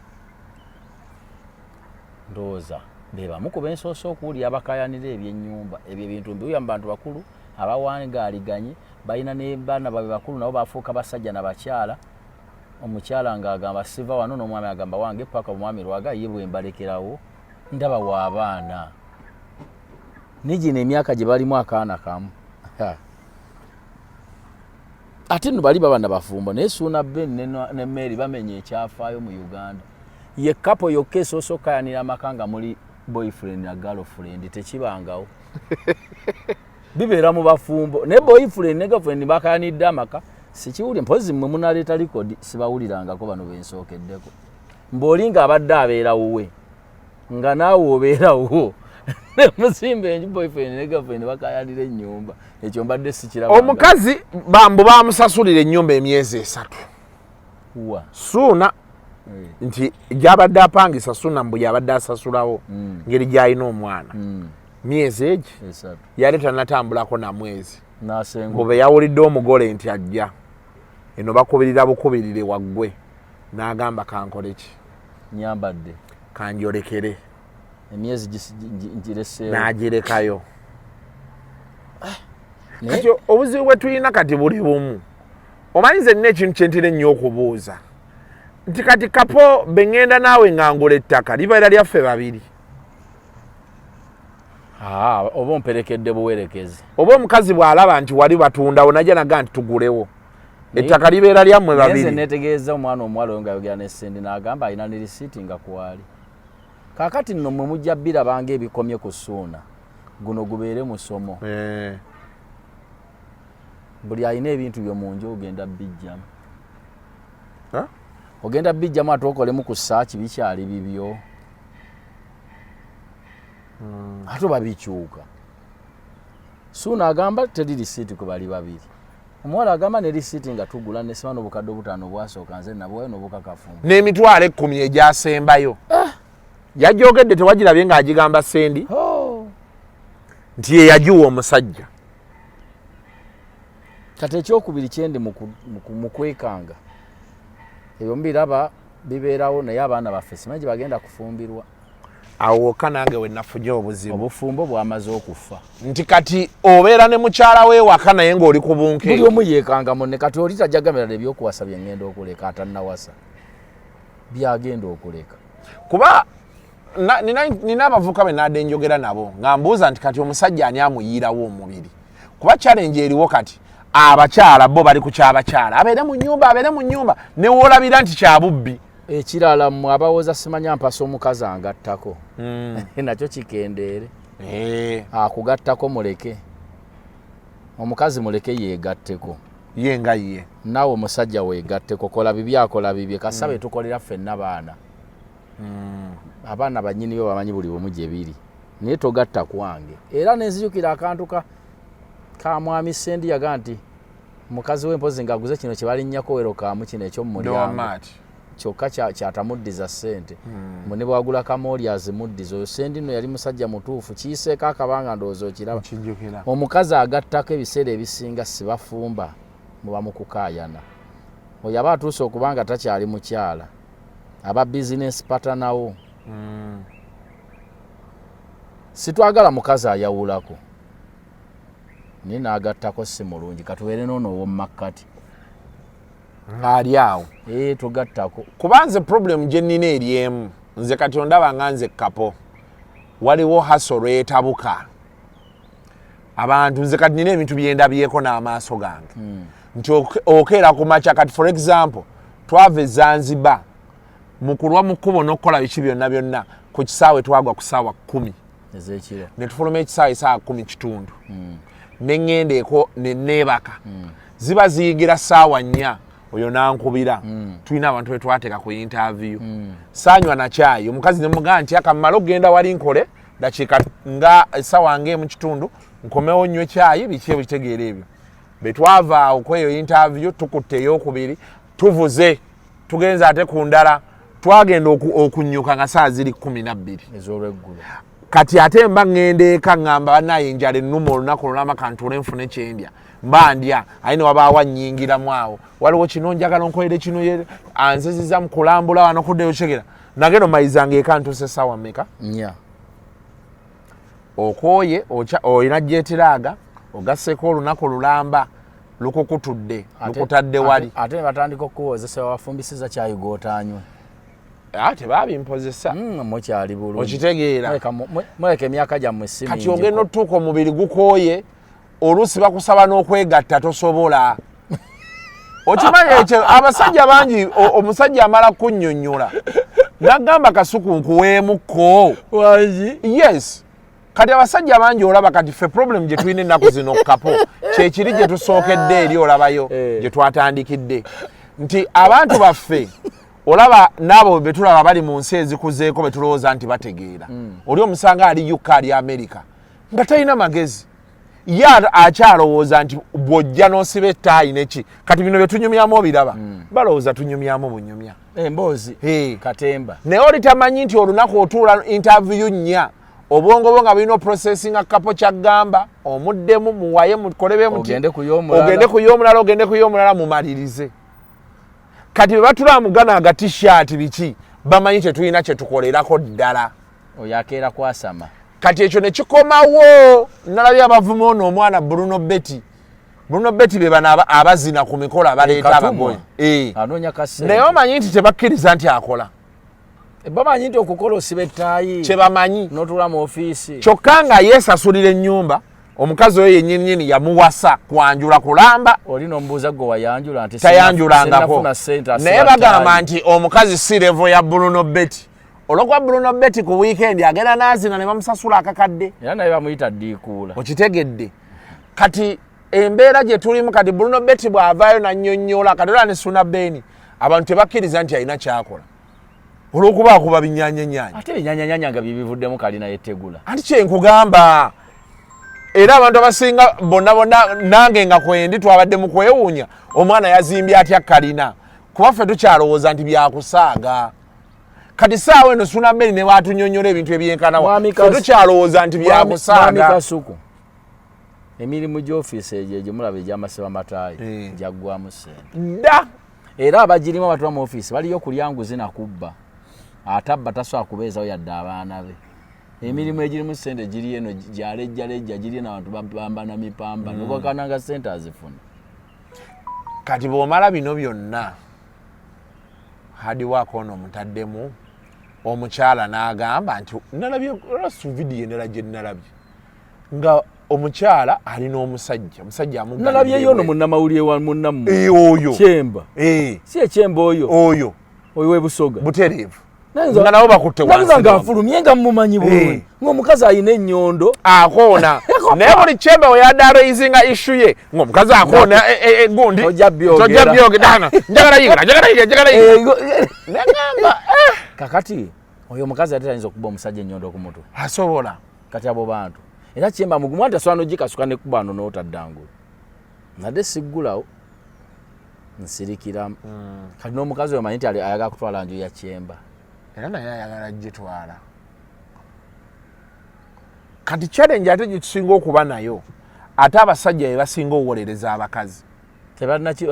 ndowooza be bamu ku bensoose okuwulira abakayanira ebyennyumba. Ebyo ebintu mbiwulira mu bantu bakulu abawangaaliganye, balina ne baana babe bakulu, nabo bafuuka basajja na bakyala. Omukyala ng'agamba siva wano, n'omwami agamba wange paka omwami lwaga ye bwe mbalekerawo ndaba wa abaana ne gino emyaka gye balimu akaana kamu. Ha. Ate nno bali baba nabafumbo, naye Suuna Ben ne Mary bamenya ekyafaayo mu Uganda. Ye couple yokka esoose okukayanira amaka nga muli boyfriend na girlfriend. Tekibangawo, bibeera mu bafumbo, naye boyfriend ne girlfriend bakayanidde amaka sikiwulire. Mpozi mmwe munaleeta likodi, sibawulirangako. Bano bensookeddeko mbaoli ng'abadde abeera wuwe nga naawe obeera wuwo, nemusimba enju, boyfriend ne girlfriend bakayanira ennyumba, ekyo mbadde sikiraba. Omukazi bambu bamusasulira ennyumba emyezi 3. Wa? Suuna, nti gyabadde apangisa, Suuna mbu yabadde asasulawo ngeri gyalina omwana myezi egi 3. Yali tanatambulako na mwezi nasenguka. Mbu be yawulidde omugole nti ajja eno, bakubirira bukubirire waggwe, n'agamba kankole ki? Nyambadde. Kanjolekere. Emyezi ngireseewo. N'agirekayo. Kati obuzibu bwe tulina kati buli bumu, omanyi nze nina ekintu kyentera ennyo okubuuza nti kati kapo beŋŋenda naawe nga ngula ettaka libeera lyaffe babiri? Ah, oba omperekedde buwerekezi. Oba omukazi bw'alaba nti wali batundawo najja naga nti tugulewo ettaka, libeera lyammwe Naye nze babiri? Netegeeza omwana omuwala oyo ng'ayogera ne Sendi, n'agamba alina ne risiiti nga kwali. Kaakati nno mmwe mujja birabanga ebikomye ku Ssuuna, guno gubeere musomo. Buli alina ebintu byo mu nju ogenda bijjamu, ogenda bijjamu ate okolemu ku saaki, bikyali bibyo ate oba bikyuka. Suuna agamba teri risiiti kwe bali babiri, omuwala agamba ne risiiti nga tugula nesima n'obukadde 5 obwasooka nze nabuwayo n'obukakafu. N'emitwalo 10 egyasembayo yajogedde, tewagirabye ng'agigamba Sendi nti ye yagiwa omusajja. Kati ekyokubiri kyendi mu kwekanga, ebyo mubiraba bibeerawo, naye abaana baffe simanyi gye bagenda kufumbirwa. Awo wokka nange we nafunye obuzibu. Obufumbo bwamaze okufa. Nti kati obeera ne mukyala we waka naye ng'oli ku Buli bunke. Omu yeekanga munne. Kati oli tajja gamira ebyokuwasa bye ŋŋenda okuleka, atannawasa byagenda okuleka. Kuba nina abavubuka be nadde njogera nabo nga mbuuza nti kati omusajja ani amuyiirawo omubiri? Kuba challenge eriwo kati, abakyala bo bali ku kyabakyala abeere mu nyumba, abeere mu nyumba, newoolabira nti kyabubbi. Ekirala mmwe abawooza simanya mpasa omukazi angattako, nakyo kikendeere. Akugattako muleke, omukazi muleke yeegatteko. Ye nga ye. Naawe omusajja weegatteko, kola bibi, akola bibye, kasabe tukolera ffenna baana. Abaana bannyini bo bamanyi buli bumu gye biri, naye togatta kwange. Era nenzijukira akantu ka mwami Sendi, yaga nti mukazi we mpozi ng'aguze kino kye balinnyako werokamu kino eky'omumulyango Doormat. Kyokka kyatamuddiza ssente. Ne bwagula kamooli azimuddiza. Oyo Sendi nno yali musajja mutuufu, kiyiseeko akabanga, ndowooza okiraba. Kijjukira. Omukazi agattako, ebiseera ebisinga sibafumba, muba mukukaayana. Oyo aba atuuse okuba nga takyali mukyala, aba business partner wo. Sitwagala mukazi ayawulako, naye n'agattako si mulungi. Katubeere noono ow'omumakkati. Ng'ali awo. Ee, togattako. Kuba nze problem gye nnina eri emu. Nze kati ondaba nga nze kapo, waliwo hustle lwetabuka abantu. Nze kati nina ebintu byendabyeko n'amaaso gange nti okeera ku makya. Kati for example, twava e Zanzibar, mu kulwa mu kkubo n'okukola biki byonna byonna, ku kisaawe twagwa ku saawa 10 ez'ekiro. Ne tufuluma ekisaawe saawa 10:15, ne ŋŋenda eko ne neebaka. Ziba ziyingira saawa 4, oyo nankubira, tulina abantu betwateeka ku interview. Saanywa nakyayi. Omukazi nemugamba nti akammale okugenda wali nkole dakiika nga essaawa nga 1:15, nkomewo nywe kyayi. Biki ebitegeera ebyo? Betwava awo kweyo interview, tukutte eyokubiri, tuvuze tugenze ate ku ndala. Twagenda okunyuka nga saa ziri 12 ez'olweggulo. Kati ate mba ŋŋenda eka, ŋŋamba bannaye enjala ennuma olunaku olulama, kantuule nfune kyendya. Mba ndya, aye ne wabaawo annyingiramu awo, waliwo kino njagala onkolere kino, anziziza mu kulambula wano kuddeyo kyegera. Nagenda omayizanga eka ntuuse essaawa mmeka? 4. Okooye, olina jetiraaga, ogasseeko olunaku lulamba lukukutudde, lukutadde wali. Ate ne batandika okukuwozesa, wafumbisiza kyayi gw'otaanywe. Ah, tebabimpozesa. Mukyali bulungi. Okitegeera? Muleka emyaka gyammwe si Kati mingi. ogenda otuuka omubiri gukooye, oluusi bakusaba n'okwegatta tosobola. Okimanyi ekyo abasajja bangi, omusajja amala kunnyonnyola nagamba, "Kasuku, nkuweemukko." Wangi. Yes, kati abasajja bangi olaba kati ffe problem gye tulina ennaku zino kapo kyekiri gye tusookedde eri olabayo gye twatandikidde nti abantu baffe olaba n'abo be tulaba bali mu nsi ezikuzeeko be tulowooza nti bategeera. Oli omusanga ali UK, ali America, nga talina magezi. Ye akyalowooza nti bw'ojja n'osiba ettaayi neki. Kati bino bye tunyumyamu obiraba, balowooza tunyumyamu bunyumya. Emboozi katemba. Naye oli tamanyi nti olunaku otuula interview nnya, obwongo bwo nga bulina oprocessinga kapo kyaggamba, omuddemu, muwaye, mukolebe muti. Ogende ku y'omulala. Ogende ku y'omulala, ogende ku y'omulala, mumalirize. Kati bwe batula mugana agatishaati biki, bamanyi tetulina kyetukolerako ddala. Oyo akeera kwasama. Kati ekyo ne kikomawo. Nalabye abavuma ono omwana Bruno Betty. Bruno Betty be bano abazina ku mikolo, abaleeta Katumwa. abagoye. Eh. Anoonya kasente. Naye omanyi nti tebakkiriza nti akola. Bamanyi nti okukola osiba ettaayi. Kyebamanyi. N'otuula mu ofiisi. Kyokka nga yeesasulira ennyumba. Omukazi oyo yennyininyini yamuwasa kwanjula kulamba. Oli n'omubuuza, gwe wayanjula? Nti Tayanjulangako. "Sinnafuna ssente," asiba Naye bagamba ttaayi. nti omukazi si level ya Bruno Betty, olwokuba Bruno Betty ku wiikendi agenda n'azina ne bamusasula akakadde. Era naye bamuyita ddiikuula. Okitegedde? Kati embeera gye tulimu kati, Bruno Betty bw'avaayo nannyonnyola, kati olaba ne Suna Beni, abantu tebakkiriza nti alina kyakola olw'okuba akuba binyanyanyanyi. Ate ebinyanyanyanya nga byebivuddemu kalina yetegula. Anti kyenkugamba, era abantu abasinga bonna bonna, nange nga kwendi, twabadde mu kwewuunya omwana yazimbye atya kalina, kuba ffe tukyalowooza nti byakusaaga. Kati saawa eno Suna Beni ne batunyonyola ebintu ebyenkanawa, Mwami ffe tukyalowooza nti Mwami byakusaaga. Kasuku, emirimu gy'ofiisi egyo egimulaba egy'amasiba mataayi gyaggwamu ssente. Dda. Era abagirimu abatula mu ofiisi baliyo kulya nguzi na kubba. Ate abba tasobola kubeezawo yadde abaana be. Emirimu egirimu ssente giri eno gyalejjalejja, giri eno abantu bambana mipamba, nogakananga ssente azifuna. Kati bw'omala bino byonna, hadiwaako ono omutaddemu omukyala n'agamba nti nalabye rasu vidiyo endala gye nalabye nga omukyala alina omusajja, omusajja amuggalidde Nalabyeyo ono ebweru. Munnamawulire wa munnammwe. Eh, oyo. Kyemba. Eh. Si ekyemba oyo? Oyo. Oyo webusoga. Butereevu. Nga nabo bakutte wansi nga afulumye nga mumanyi bulungi, ng'omukazi alina ennyondo. Akoona. Naye buli kyemba we yadarayizinga ishu ye ng'omukazi akoona egundi Tojja byogera. tojja byogera njagala yingira, njagala yingira, njagala yingira. Nagamba Kakati oyo omukazi ate ayinza okuba omusajja ennyondo ku mutwe. Asobola. Kati abo bantu era kyemba mugumu anti asobola nogikasuka nekuba ano n'otaddangula nadde siggulawo nsirikiramu. Kati n'omukazi oyo omanyi nti ayagala kutwala nju ya kyemba. Era naye ayagala gitwala. Kati challenge ate gyetusinga okuba nayo, ate abasajja be basinga owolereza abakazi.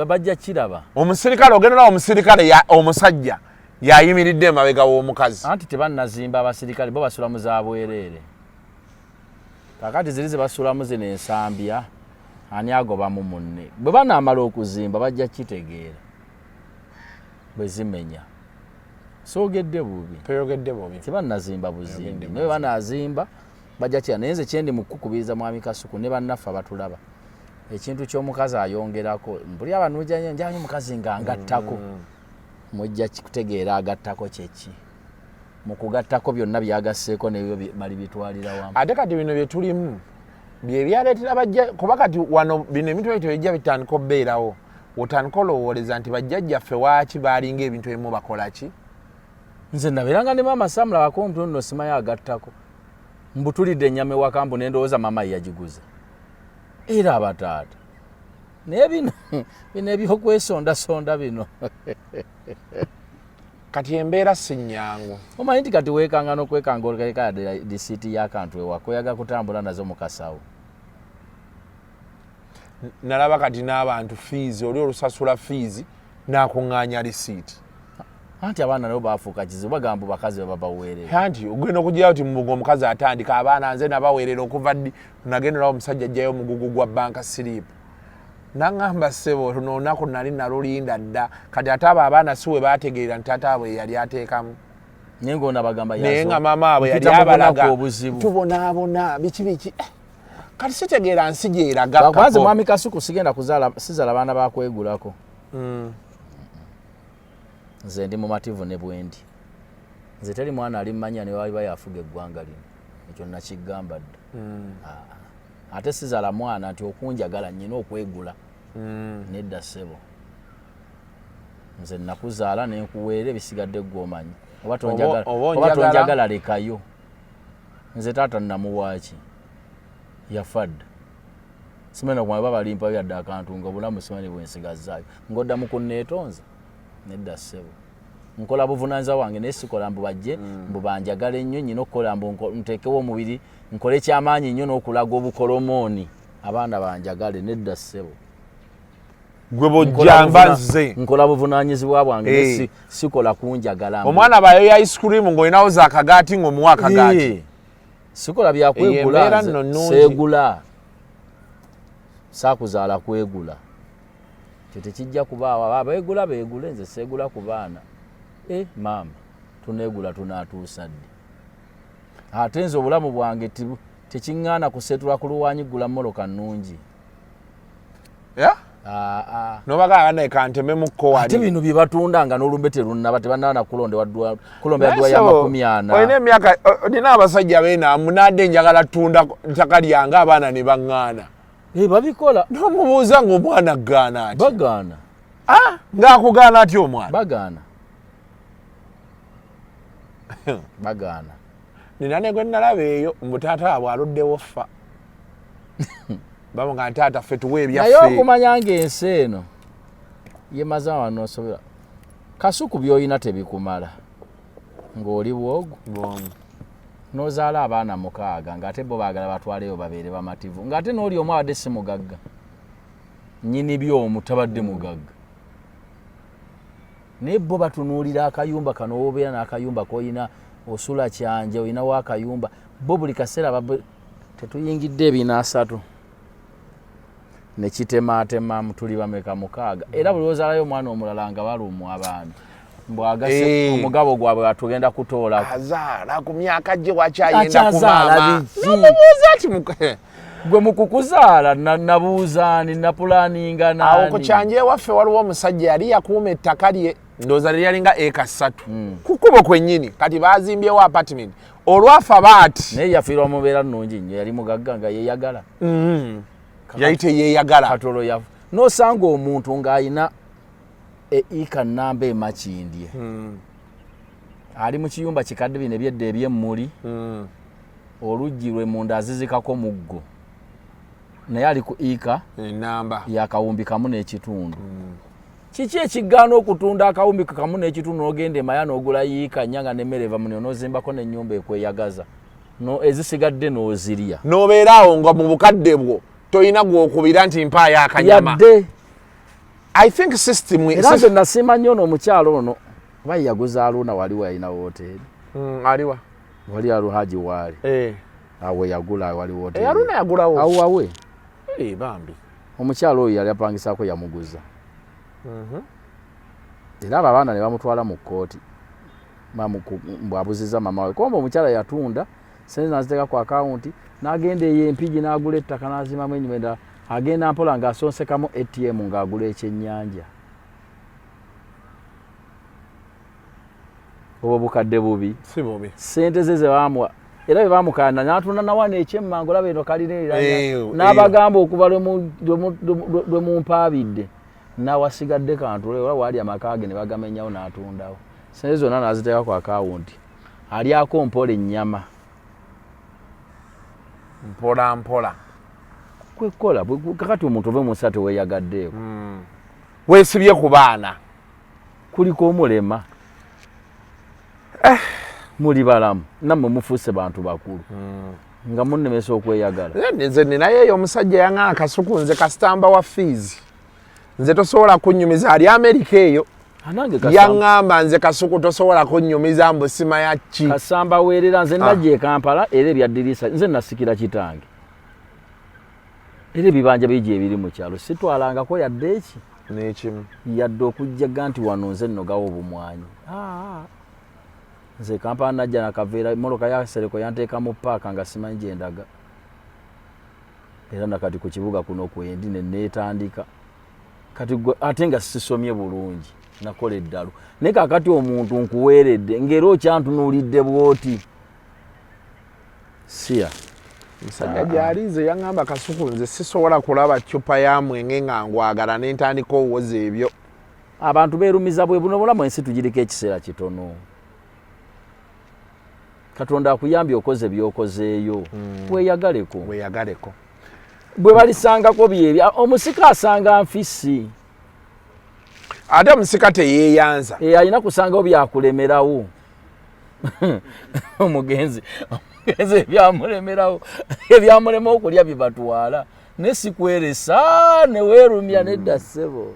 Bajja kiraba. Omusirikale ogenda nawo, omusirikale omusajja yayimiridde emabega w'omukazi. Anti tebannazimba, abasirikale bo basula mu za bwereere. Kakati ziri ze basulamu zino ensambya, ani agobamu munne? Bwe banaamala okuzimba bajja kitegeera bwe zimenya. Soogedde bubi. Toyogedde bubi. Tebannazimba buzimbi, naye bwe banaazimba bajja kira. Naye nze kyendi mu kukubiriza mwami Kasuku ne bannaffe abatulaba, ekintu ky'omukazi ayongerako mbuli abanujanye njanyi omukazi nga ngattako, mujja kutegeera agattako kyeki. Mu kugattako byonna byagasseeko nebyo bali bitwalira wamu. Ate kati bino bye tulimu bye byaleetera bajja, kuba kati wano bino ebintu ebyo tebijja bitandika okubeerawo, otandika olowooleza nti bajjajjaffe waaki baalinga ebintu ebimu bakola ki? Nze nabeeranga ne maama, saamulabako nti nno simanyi agattako, mbutulidde ennyama ewaka mbu nendowooza maama ye yagiguze. Era abataata naye bino bino ebyokwesondasonda bino. Kati embeera si nnyangu. Omanyi nti kati weekanga n'okwekanga oleka yadde risiiti y'akantu ewaka, oyagala kutambula nazo mu kasawo. Nalaba kati n'abantu fees, oli olusasula fees n'akuŋŋaanya risiiti. Anti abaana nabo bafuuka kizibu, bagamba bakazi babaweerera. Anti ogenda okugirayo ti mubuga omukazi atandika abaana nze nabaweerera okuva ddi. Nagenda olaba omusajja ajjayo omugugu gwa banka slip, naŋŋamba ssebo luno olunaku nali nalulinda dda. Kati ate abo abaana si we bategeerera nti taata waabwe yali ateekamu. Naye ng'ono abagamba naye nga maama waabwe yali mpita mu bunaku abalaga obuzibu. Tubonaabona biki biki. Kati sitegeera nsi gyeraga. Kwanze mwami Kasuku sigenda kuzaala, sizaala baana bakwegulako. Nze ndi mumativu ne bwendi. Nze teri mwana alimmanya ne waliba yafuga eggwanga lino, ekyo nakigamba dda. Ate sizaala mwana nti okunjagala nyina okwegula. Nedda ssebo, nze nakuzaala nenkuweera, ebisigadde gwe omanyi. Oba tonjagala, oba oba onjagala. Tonjagala lekayo. Nze taata namuwaaki? Yafa dda. Simanyi nakumanya oba balimpayo yadde akantu nga obulamu simanyi bwensigazaayo ng'odda mu kunneetonza. Nedda ssebo, nkola buvunanyizibwa bwange, naye sikola mbu bajje mbu banjagala ennyo. Nyina okukola mbu nteekewo omubiri nkole kyamaanyi nnyo n'okulaga obukolomooni abaana banjagale. Nedda ssebo. Gwe bojja mba nze. Nkola buvunanyizibwa bwange naye sikola kunjagala Omwana bayo ya ice cream ng'olinawo za akagaati ng'omuwa akagaati. Sikola Eyo byakwegula. embeera Nze nno nnungi. Seegula, saakuzaala kwegula, ekyo tekijja kubaawo. Aba beegula beegule, nze seegula ku baana. E maama, tuneegula tunaatuusa ddi? Ate nze obulamu bwange tekiŋŋaana kuseetula ku luwanyi gula mmoloka nnungi. Yeah? Aa. Nobagamba naye kantememukko wali. Ate bino bye batunda nga n'olumbe terunnaba, tebannaba na kulombera ddwa ya 40. Olina emyaka nina abasajja beena munadde njagala tunda ttaka lyange, abaana ne baŋŋaana. Eh, babikola. Nomubuuza ng'omwana agaana ati Bagaana. Ah, ng'akugaana atya omwana? Bagaana, bagaana. Nina ne gwe nalaba eyo mbu taata waabwe aluddewo ffa, bamuga nti taata ffe tuwe Naye ebyaffe. okumanya ng'ensi eno yemaze wanosobera Kasuku, by'olina tebikumala ng'oli bwogu Bwomu. N'ozaala abaana mukaaga ng'ate bo baagala batwaleyo babeere bamativu, ng'ate n'oli omu abadde si mugagga, nnyini byomu tabadde mugagga, naye bo batunuulira akayumba kano wobeera n'akayumba koyina osula kyanja olinawo akayumba. Bo buli kaseera tetuyingidde ebina asatu nekitematemamu tuli bameka? Mukaaga. Era buli ozaalayo omwana omulala nga balumwa abaana mbwagase omugabo gwabwe atugenda kutoolako. Azaala ku myaka gye wakyayenda ku Akyazaala maama. biki? Nomubuuza ati Gwe mukukuzaala nabuuzaani napulaninga Awo ku nani? Kyanja ewaffe waliwo omusajja yali yakuuma ettaka lye. Ndowooza lyalinga eka 3 ku kkubo kwennyini. Kati bazimbyewo apartment olwafa baati. Naye yafiirwa mu mbeera nnungi nnyo, yali mugagga nga yeeyagala. Yali teyeeyagala. Katolo yafa n'osanga omuntu ng'alina eika namba emakindye ali mu kiyumba kikadde bino ebyedda ebyemmuli, oluggi lwe munda azizikako muggo, naye ali ku ika enamba ya 1.5. Kiki ekigaana okutunda akawumbi 1.5 n'ogenda emaya n'ogula yiika 4 nga nemmere eva munio, n'ozimbako n'ennyumba ekweyagaza, no ezisigadde n'ozirya? N'obeera awo nga mu bukadde bwo tolina gwokubira nti mpaayo akanyama. Yadde. I think system Era nze nasiima nnyo ono omukyalo ono, oba ye yaguza Aluuna wali we yalina woteeri. Aliwa? Wali Aluhaji waali. Awo yagula wali woteeri. Aluuna yagulawo? Awo wawe. Bambi. Omukyalo oyo yali apangisaako, yamuguza. Era abo abaana ne bamutwala mu kkooti mbwabuziza mama we komba. Omukyala yatunda sente naziteeka ku akawunti, n'agenda eyo Empigi n'agula ettaka n'azimbamu enyumba endala. Agenda mpola ng'asonsekamu ATM ng'agula ekyennyanja. Obwo bukadde bubi? Si bubi. Sente ze zebamuwa era bye bamukanda n'atunda nawana ekyemmango. Laba eno kalina eranya n'abagamba okuva lwe mumpaabidde nawasigadde kantule ola waali amaka ge ne bagamenyawo n'atundawo sente zonna n'aziteeka ku akawunti, alyako mpola ennyama. Mpola mpola. Kwekola kakati omuntu ove mu nsi ate weeyagaddeeko. Weesibye ku baana. Kuliko omulema. Muli balamu, nammwe mufuuse bantu bakulu nga munnemesa okweyagala. Nze ninayo eyo omusajja yaŋa akasuku, nze kasitamba wa fees, nze tosobola kunnyumiza. Ali Amerika eyo. Anange Yaŋŋamba, nze Kasuku tosobola kunnyumiza mbu simaya ki. Kasamba weerera nze najja e Kampala era ebyaddirisa nze nasikira kitange, era ebibanja bigi ebiri mu kyalo sitwalangako yadde eki N'ekimu. Yadde okujjaga nti wano nze nnogawo obumwanyi. Ah, nze Kampala najja nakaveera, emmotoka ya Sereko yanteeka mu paaka nga simanyi gye ndaga, era nakati ku kibuga kuno kwendi ne neetandika kati gwe ate nga sisomye bulungi, nakola eddalu, naye kakati omuntu nkuweeredde ng'era okyantunuulidde bw'oti siya. Musajja gyali nze yaŋŋamba, Kasuku nze sisobola kulaba cupa ya mwenge nga ngwagala nentandika owoza ebyo. Abantu beerumiza bwe buno bulamu, ensi tugiriko ekiseera kitono. Katonda akuyambye okoze byokozeeyo, weeyagaleko. Weyagaleko. Bwe balisangako byebyo, omusika asanga nfisi. Ate omusika teyeeyanza. E, alina kusangawo byakulemerawo. Omugenzi ebyamulemerawo, ebyamulema okulya bibatwala, ne sikweresa neweerumya nedda ssebo.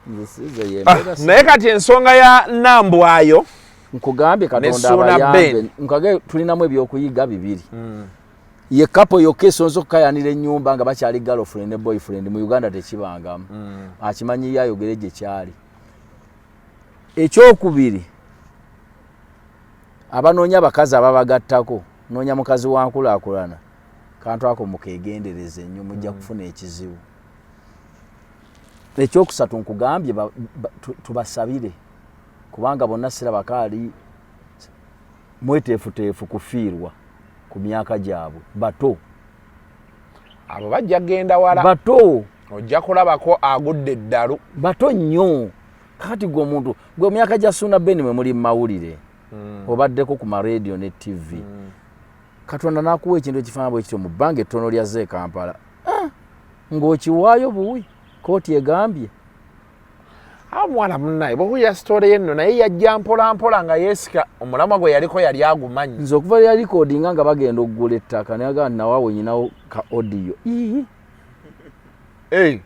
Nze size yembeera. Naye kati ensonga ya Nambwayo Nkugambye, Katonda Suuna abayambe. Ben. Nkage tulinamu ebyokuyiga bibiri. Ye couple yokka esonze okukayanira ennyumba nga bakyali girlfriend ne boyfriend mu Uganda tekibangamu. Akimanyi ye ayogere gye kyali. Ekyokubiri, abanoonya abakazi ababagattako, noonya mukazi wa nkulaakulana, kantu ako mukegendereze nnyo, mujja kufuna ekizibu. Ekyokusatu, nkugambye tubasabire kubanga bonna sirabako ali mweteefuteefu kufiirwa ku myaka gyabwe bato. Abo bajja genda wala. Bato. Ojja kulabako agudde eddalu. Bato nnyo. Kakati gwe omuntu gwe myaka gya Suuna Ben mwe muli mumawulire, obaddeko ku maradio ne TV, Katonda n'akuwa ekintu ekifaanana bwe kityo mu bbanga ettono lyazze e Kampala, ah, ng'okiwaayo buwi, kooti egambye. Omuwala munnaye bwekuya sitole ye nno, naye yajja mpola mpola nga yeesika omulamwa gwe yaliko, yali agumanyi. Nze okuva lya likodinga nga bagenda okugula ettaka, nayagamba nti nawaawe nyinawo ka audio. Ii. Hey.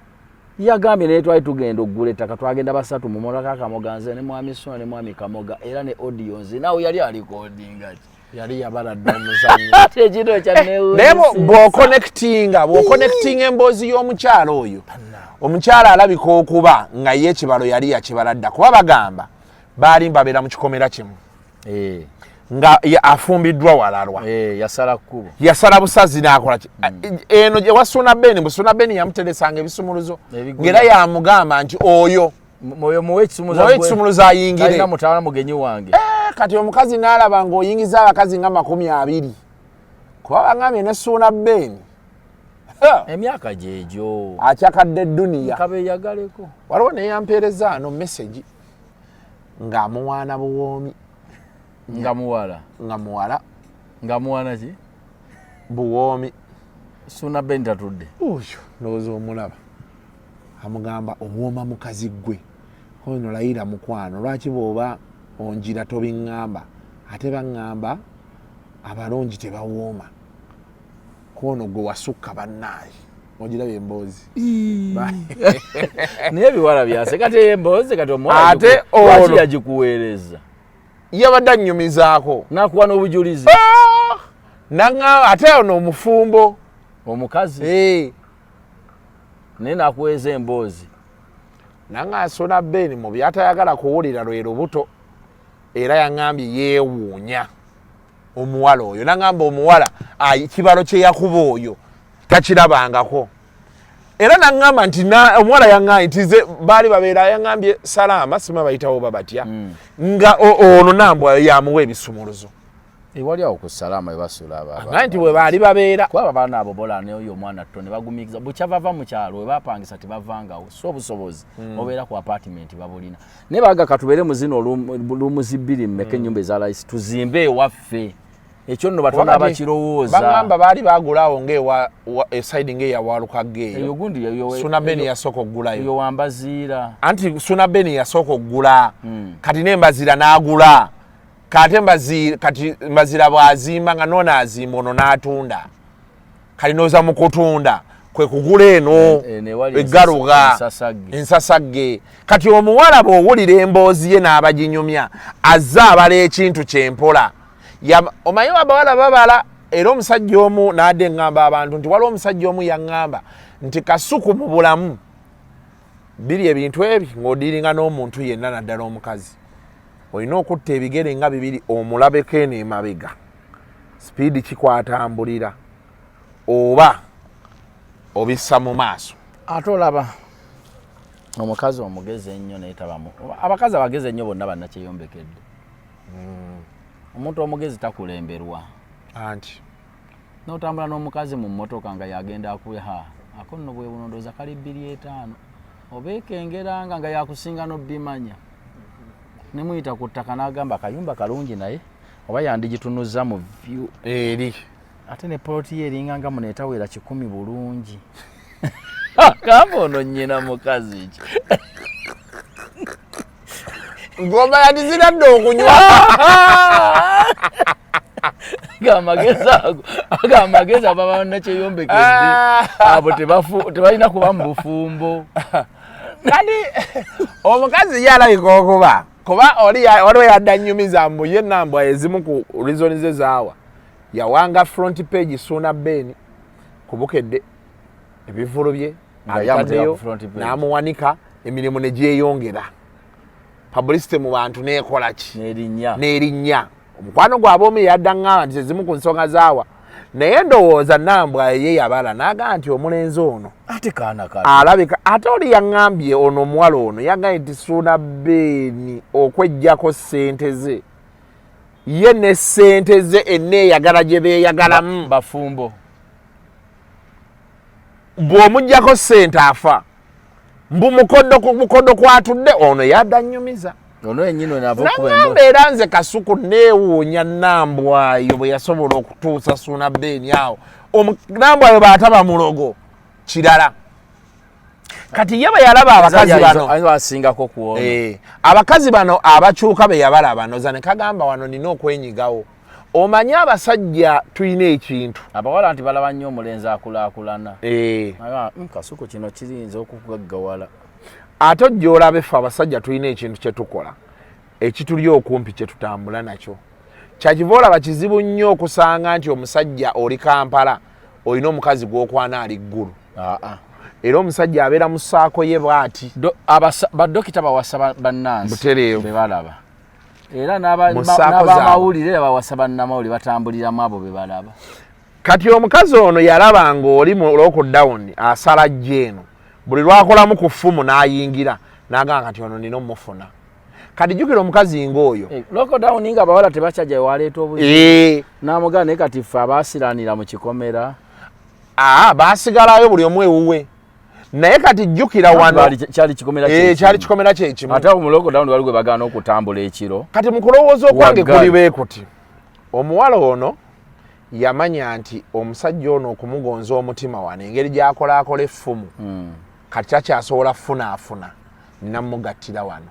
Yagambye naye twali tugenda okugula ettaka, twagenda basatu mu motoka, Kamoga, nze ne mwami Suna ne mwami Kamoga, era ne audio nzinawo yali alikodinga ki. Yali yabala dda omuzannyo. Ate ekintu ekya Naye bw'oconnectinga emboozi y'omukyalo oyo, omukyala alabika okuba nga ye ekibalo yali yakibala dda, kuba bagamba baali babeera mu kikomera kimu nga afumbiddwa walalwa. Yasala kkubo. Yasala busazi n'akola ki eno ewa Suuna Ben, mbu Suuna Ben yamuteresanga ebisumuluzo. Ebigula. Ng'era yamugamba nti oyo Mwoyo muwe ekisumuluzo muwe ekisumuluzo ayingire. Talina mutaala mugenyi wange. Eh, kati omukazi n'alaba ng'oyingiza abakazi nga 20 kuba bangambye ne Ssuuna Ben emyaka gyegyo akyakadde eduniya kabeeyagaleko. Waliwo neyampeereza ano message ng'amuwaana buwoomi. Nga muwala. Nga muwala. Nga muwaana ki? Buwoomi. Ssuuna Ben tatudde. Oyo ndowooza omulaba amugamba owooma mukazi ggwe ono layira mukwano lwaki bw'oba onjira tobiŋŋamba ate baŋŋamba abalungi tebawooma kwono gwe wasukka bannaaye ogiraba emboozi naye ebiwala byase kati emboozi kati omuwala Ate lwaki ono- yagikuweereza yabadde annyumizaako nakuwa n'obujulizi Ah! Naŋŋamba ate ono omufumbo omukazi Eh. naye nakuweeza emboozi Naŋŋamba Ssuuna Ben mu byatayagala kuwulira lwe lubuto era yaŋŋambye yeewuunya omuwala oyo naŋŋamba omuwala kibalo kye yakuba oyo takirabangako era naŋŋamba nti omuwala yaŋŋambye nti ze baali babeera yaŋŋambye Salaama sima bayitawo babatya nga ono Nambwayo yamuwa ebisumuluzo ewali awo ku Salaama webasula abo aŋŋambye nti we baali babeera kuba abaana abo bola n'oyo omwana tto ne bagumiikiriza bukya bava mu kyalo we bapangisa tebavangawo so obusobozi obeera ku apartment babulina naye baga katubeere mu zino lumuzi bbiri mmeka ennyumba eza layisi tuzimbe ewaffe ekyo nno batono abakirowooza baŋŋamba baali baagula awo ng'ewa esayidi ng'eya Walukagga eyo eyo gundi eyo Ssuuna Ben yasooka okugulayo eyo wambaziira anti Ssuuna Ben yasooka okugula kati n'embazira n'agula kate kati Mbazira bw'azimba nga noono azimba ono n'atunda kali nooza mu kutunda kwe kugula eno eno ewali eggaluga ensasagge. Ensasagge kati omuwala bw'owulira emboozi ye n'abaginyumya azze abala ekintu kyempola omanyi abawala babala era omusajja omu n'adde eŋŋamba abantu nti waliwo omusajja omu yaŋŋamba nti kasuku mu bulamu biri ebintu ebi ng'odiringa n'omuntu yenna naddala omukazi olina okutta ebigere nga bibiri omulabeko eno emabega sipiidi kikwatambulira oba obissa mu maaso ate olaba omukazi omugezi ennyo naye tabamu abakazi abagezi ennyo bonna bannakyeyombekedde omuntu omugezi takulemberwa anti n'otambula n'omukazi mu mmotoka nga yagenda akuha ako nno bwe buno ndowooza kali 25 obeekengeranga nga yakusinga n'obbimanya ne muyita ku ttaka n'agamba akayumba kalungi naye oba yandigitunuza mu view eri ate ne poloti ye eringa nga muno etawera 100 bulungi agamba ono nnyina mukazi ki ngoma yandiziradde okunywa amagezi ago ago amagezi abo banakyeyombekedde abo tebalina kuba mu bufumbo kati omukazi ye alabika okuba kuba oli waliwo yadde annyumiza mbu ye Nambwa ezimu ku reason ze zaawa yawanga front page Ssuuna Ben kubukedde ebivulu bye Nga ye amuteeka abitaddeyo ku front page. n'amuwanika emirimu ne gyeyongera publicity mu bantu neekola ki n'erinnya n'erinnya omukwano gwabwe omu yadde aŋŋamba nti ezimu ku nsonga zaawa naye ndowooza Nambwa ye yabala n'agamba nti omulenzi ono ate kaana kato alabika ate oli yaŋŋambye ono omuwala ono yagambye nti Ssuuna Ben okweggyako ssente ze ye ne ssente ze eneeyagala gye beeyagalamu bafumbo bw'omuggyako ssente afa mbu mukodo mukodo kwatudde ono yadde annyumiza ono yennyini ono ava okuba naŋŋamba era nze Kasuku neewuunya Nambwayo bwe yasobola okutuusa Ssuuna Ben awo Nambwayo bw'ataba mulogo kirala kati ye bwe yalaba abakazi bano asingako kuona abakazi bano abakyuka be yabalaba noza ne kagamba wano nina okwenyigawo omanye abasajja tulina ekintu abawala nti balaba nnyo omulenzi akulaakulana Kasuku kino kiyinza okugaggawala ate ojja olabe ffe abasajja tulina ekintu kye tukola ekituli okumpi kye tutambula nakyo kyakiva olaba kizibu nnyo okusanga nti omusajja oli Kampala olina omukazi gw'okwana ali ggulu era omusajja abeera mu saako ye bw'ati badokita bawasa bannansi Butereevu. be balaba era Mu saako n'abamawulire bawasa bannamawulire batambuliramu abo be balaba Kati omukazi ono yalaba ng'oli mu lockdown asala jja eno buli lwakolamu ku ffumu n'ayingira N'agamba kati ono nina omufuna. Kati jjukira omukazi ng'oyo. Eh, lockdown nga abawala tebakyaja waleeta obuzibu. Eh. N'amugamba naye kati ffe abaasiranira mu kikomera. Aa, baasigalayo buli omu ewuwe. Naye kati jjukira wano kyali kikomera eh, kyali kikomera kyekimu. Ate mu lockdown wali gwe bagaana okutambula ekiro. Kati mu kulowooza okwange kuli bwe kuti. Omuwala ono yamanya nti omusajja ono okumugonza omutima wano engeri gy'akolaakola effumu kati takyasobola funaafuna namugattira wano.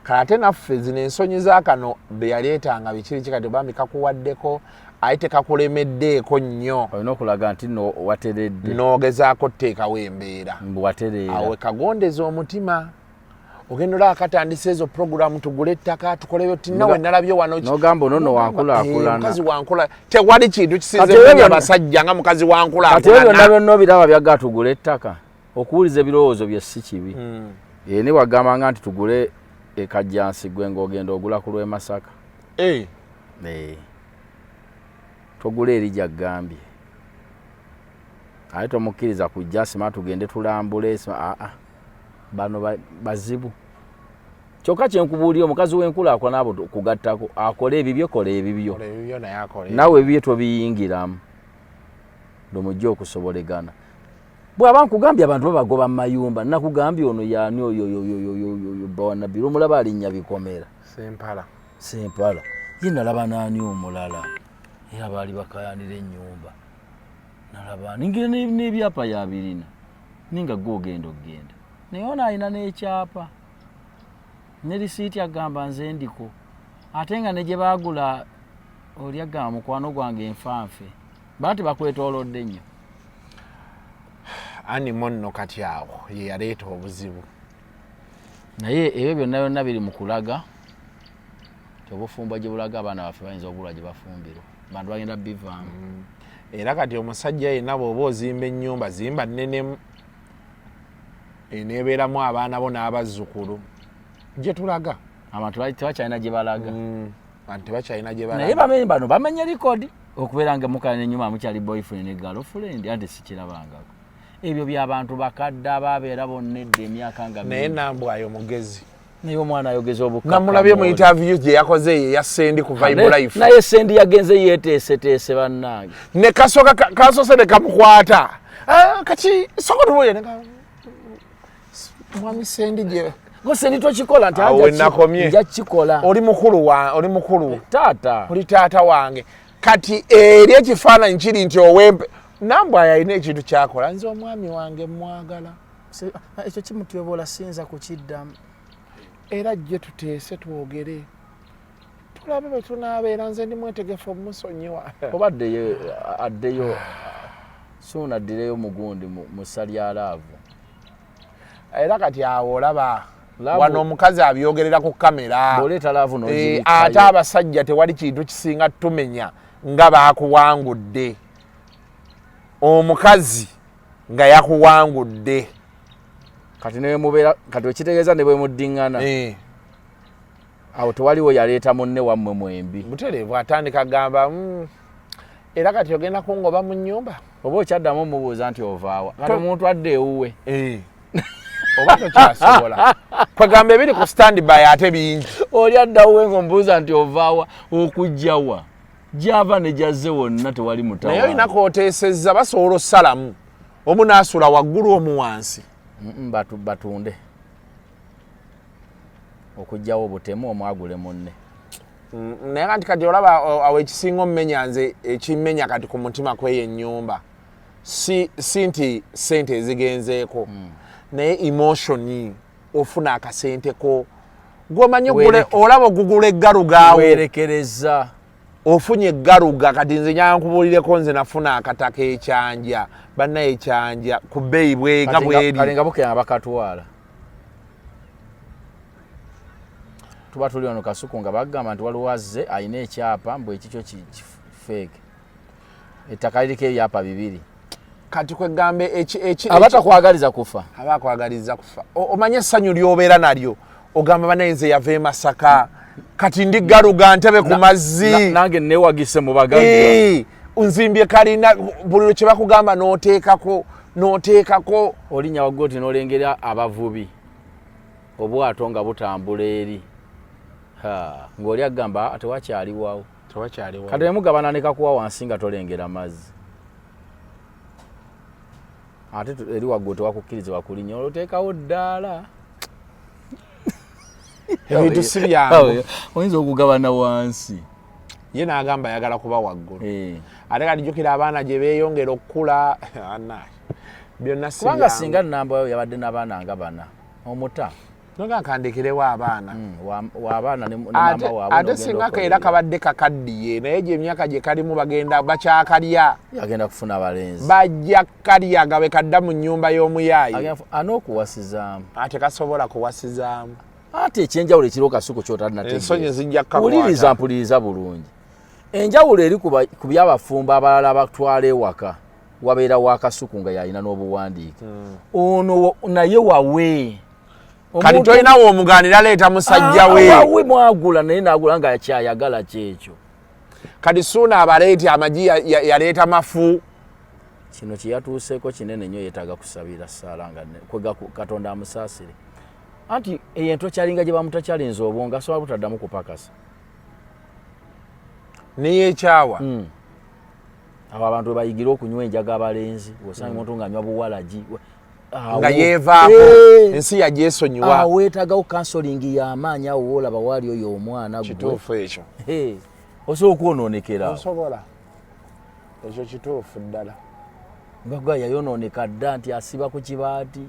Kale ate naffe zino ensonyi za kano be yaleetanga biki biki kati bambi kakuwaddeko aye tekakulemeddeeko nnyo. Olina okulaga nti no wateredde. N'ogezaako oteekawo embeera. Mbu watereera. Awo kagondeza omutima. Ogenda olaba katandise ezo puroguramu tugule ettaka tukoleyo ti nawe nalabye wano. N'ogamba ono nno wankulaakulana. Eh, mukazi wankula tewali kintu kisinze Kati ebyo kumenya basajja nga mukazi wankulaakulana. Kati ebyo byonna byonna obiraba byagga tugule ettaka. Okuwuliza ebirowoozo bye si kibi. Eh, ne wagambanga nti tugule e Kajjansi gwe ng'ogenda ogula ku lw'e Masaka. Eh. Eh. Togula eri gy'aggambye. Ate tomukkiriza kujja sima tugende tulambule sima aa. Bano bazibu. Kyokka kye nkubuulira omukazi w'enkulaakulana abo kugattako akole ebibyo kola ebibyo. Kola ebibyo naye akole. Naawe ebibyo tobiyingiramu. Lwe mujja okusobolegana. Bw'aba nkugambye abantu babagoba mu mayumba, nakugambye ono yaani oyo oyo oyo oyo oyo oyo bba wa Nabbi omulaba alinnya bikomera. Sempala. Sempala. Ye nalaba n'ani omulala era baali bakayanira ennyumba. Nalaba ani ngira n'ebyapa yabirina. Ninga gwe ogenda okugenda. Naye ono alina n'ekyapa. Ne risiiti agamba nze ndiko. Ate nga ne gye baagula oli agamba mukwano gwange enfanfe. Baba tebakwetoolodde nnyo. Animo nno kati awo ye yaleeta obuzibu. Naye ebyo byonna byonna biri mu kulaga nti obufumbo gye bulaga abaana baffe bayinza obulwa gye bafumbirwa. Abantu bagenda bivaamu. Era kati omusajja yenna bw'oba ozimba ennyumba zimba nnenemu eneebeeramu abaana bo n'abazzukulu gye tulaga. Abantu tebakyalina gye balaga. Abantu tebakyalina gye balaga. Naye bamenye bano bamenye likodi okubeera nga mukala n'ennyumba mukyali boyfriend ne girlfriend anti sikirabangako. Ebyo by'abantu bakadde ababeera bonna edda emyaka nga Naye Nambwayo mugezi. Naye omwana ayogeza obukakkamu. Namulabye mu interview gye yakoze ye ya Sendi ku Vibe Life. Naye Sendi yagenze yeeteeseteese bannange. Ne kasooka kasoose ne kamukwata. Ah, kati sooka tubuulire ne Mwami Sendi gye Ngo Sendi tokikola nti Awo nakomye. nja kikola. Oli mukulu wa, oli mukulu. Taata. Oli taata wange. Kati eri ekifaananyi kiri nti owempe. Nambwayo alina ekintu ky'akola. Nze omwami wange mmwagala. Ekyo kimutyobola siyinza kukiddamu. Era jje tuteese twogere. Tulabe bwe tunaabeera nze ndi mwetegefu omusonyiwa. Oba addeyo, addeyo, soon addireyo mugundi mu ssa lya laavu. Era kati awo olaba wano omukazi abyogerera ku kamera. Bw'oleeta laavu n'ogibikkayo. Ate abasajja tewali kintu kisinga tumenya nga baakuwangudde. Omukazi nga yakuwangudde. Kati ne mubeera, kati okitegeeza ne bwe muddiŋŋana. Awo tewaliwo yaleeta munne wammwe mwembi. Butereevu atandika agamba, era kati ogenda kungoba mu nnyumba. Oba okyaddamu omubuuza nti ovaawa. Kati omuntu adda ewuwe. Oba tokyasobola. Kwegamba ebiri ku stand by ate bingi. Oli adda ewuwe ng'omubuuza nti ovaawa, okujja wa? Gy'ava ne gy'azze wonna tewali mutawaana. Naye olina k'oteesezza basobola ossalamu. Omu n'asula waggulu omu wansi. Batunde. Okuggyawo obutemu omu agule munne. Naye kati kati olaba awo ekisinga ommenya nze ekimmenya kati ku mutima kweyo ennyumba. Si nti ssente ezigenzeeko. Naye emotion ofuna akasente ko. Gw'omanyi ogule, olaba ogugula eggaluga awo. Weerekereza. Ofunye eggaluga kati nze nyankubuulireko nze nafuna akataka ekyanja. Bannaye ekyanja ku bbeeyi nga bweri. Kati nga bukera bakatwala. Tuba tuli wano Kasuku nga bagamba nti waliwo azze alina ekyapa mbu ekikyo fake. Ettaka liriko ebyapa bibiri. Kati kwegamba Abatakwagaliza kufa. Abakwagaliza kufa. Omanye essanyu ly'obeera nalyo. Ogamba banaye nze yava e Masaka. Kati ndi galuga ntebe ku mazzi. Nange newagise mu bagagga. Nzimbye kalina buli lwe kye bakugamba n'oteekako, n'oteekako. Olinnya waggulu oti n'olengera abavubi. Obwato nga butambula eri, ng'oli agamba, ah, tewakyaliwawo. Tewakyaliwawo. Kati nemugabana ne kakuwa wansi nga tolengera mazzi, ate eri waggulu tewakukkirizibwa kulinnya, olwoteekawo ddaala. Ebintu si byangu. Oyinza okugabana wansi. Ye n'agamba ayagala kuba waggulu. Eh. Ate kati jjukira abaana gye beeyongera okukula, ana byonna si Kubanga byangu. Singa namba yo yabadde n'abaana nga bana, omuta Noga kandekerewo abaana. Waabaana ne maama waabwe. Ate N'ogenda singa okola keera ebyo. Kabadde kakaddiye, naye gye emyaka gye kalimu bagenda bakyakalya. Agenda kufuna abalenzi. Bajja kalya nga bwe kadda mu nnyumba y'omuyaayi. An'okuwasizaamu. Ate kasobola kuwasizaamu. Ate ekyenjawulo ekiriwo, Kasuku, kyotalinategeera. Ensonyi zijja kukakwata. Wuliriza, mpuliriza bulungi. Enjawulo eri ku byabafumbo abalala batwala ewaka, wabeera wa Kasuku nga yalina n'obuwandiike. Ono naye wawe. Kati tolinawo omuganira leeta musajja Ah, we. Wawe mwagula, naye nagula nga kyayagala kyekyo. Kati Suuna abaleeti amagi yaleeta mafu. Kino kyeyatuuseeko kinene nnyo, yeetaaga kusabira ssaala nga kwega Katonda amusaasire. Anti eyo entokyalinga gye bamutakyalinza obwongo, asobola butaddamu kupakasa. Neyekyawa. Abo abantu webayigira okunywa enjaga, abalenzi osanga omuntu ng'anywa buwalagi. Awo. Nga yeevaako. Eh. Ensi yagyesonyiwa. Awo weetaagawo counseling y'amaanyi. Awo woolaba waali oyo omwana gwe. Kituufu ekyo. Eh, osobola okwonoonekera awo. Osobola, ekyo kituufu ddala. Nga gwa yayonooneka dda nti asiba ku kibaati,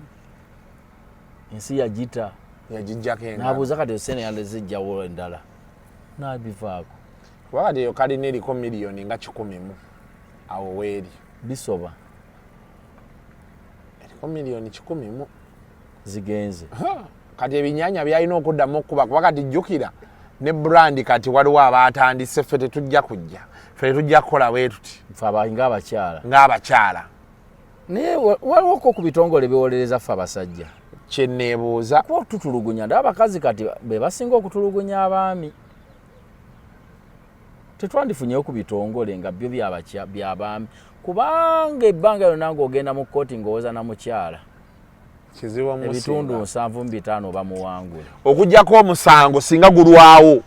ensi yagita. Yagijjako engalo. N'abuuza kati esente yandezijjawo endala, n'abivaako. Kuba kati eyo kalina eriko miliyoni nga 100 mu awo weeri. Bisoba. Eriko miliyoni 100 mu. Zigenze. Kati ebinyanya byalina okuddamu okukuba, kuba kati jjukira ne brand, kati waliwo abatandise, ffe tetujja kujja, ffe tetujja kukola bwe tuti. Ffe ng'abakyala. Ng'abakyala. Naye waliwoko ku bitongole biwolereza ffe abasajja? Kyeneebuuza. Kuba tutulugunya ndaba abakazi kati be basinga okutulugunya abaami. Tetwandifunyeyo ku bitongole nga byo byabaami? Kubanga ebbanga lyonna ng'ogenda mu kkooti ng'owoza na mukyala, Kizibu omusinga. Ebitundu 75 bamuwangula. Okugjako omusango singa gulwawo,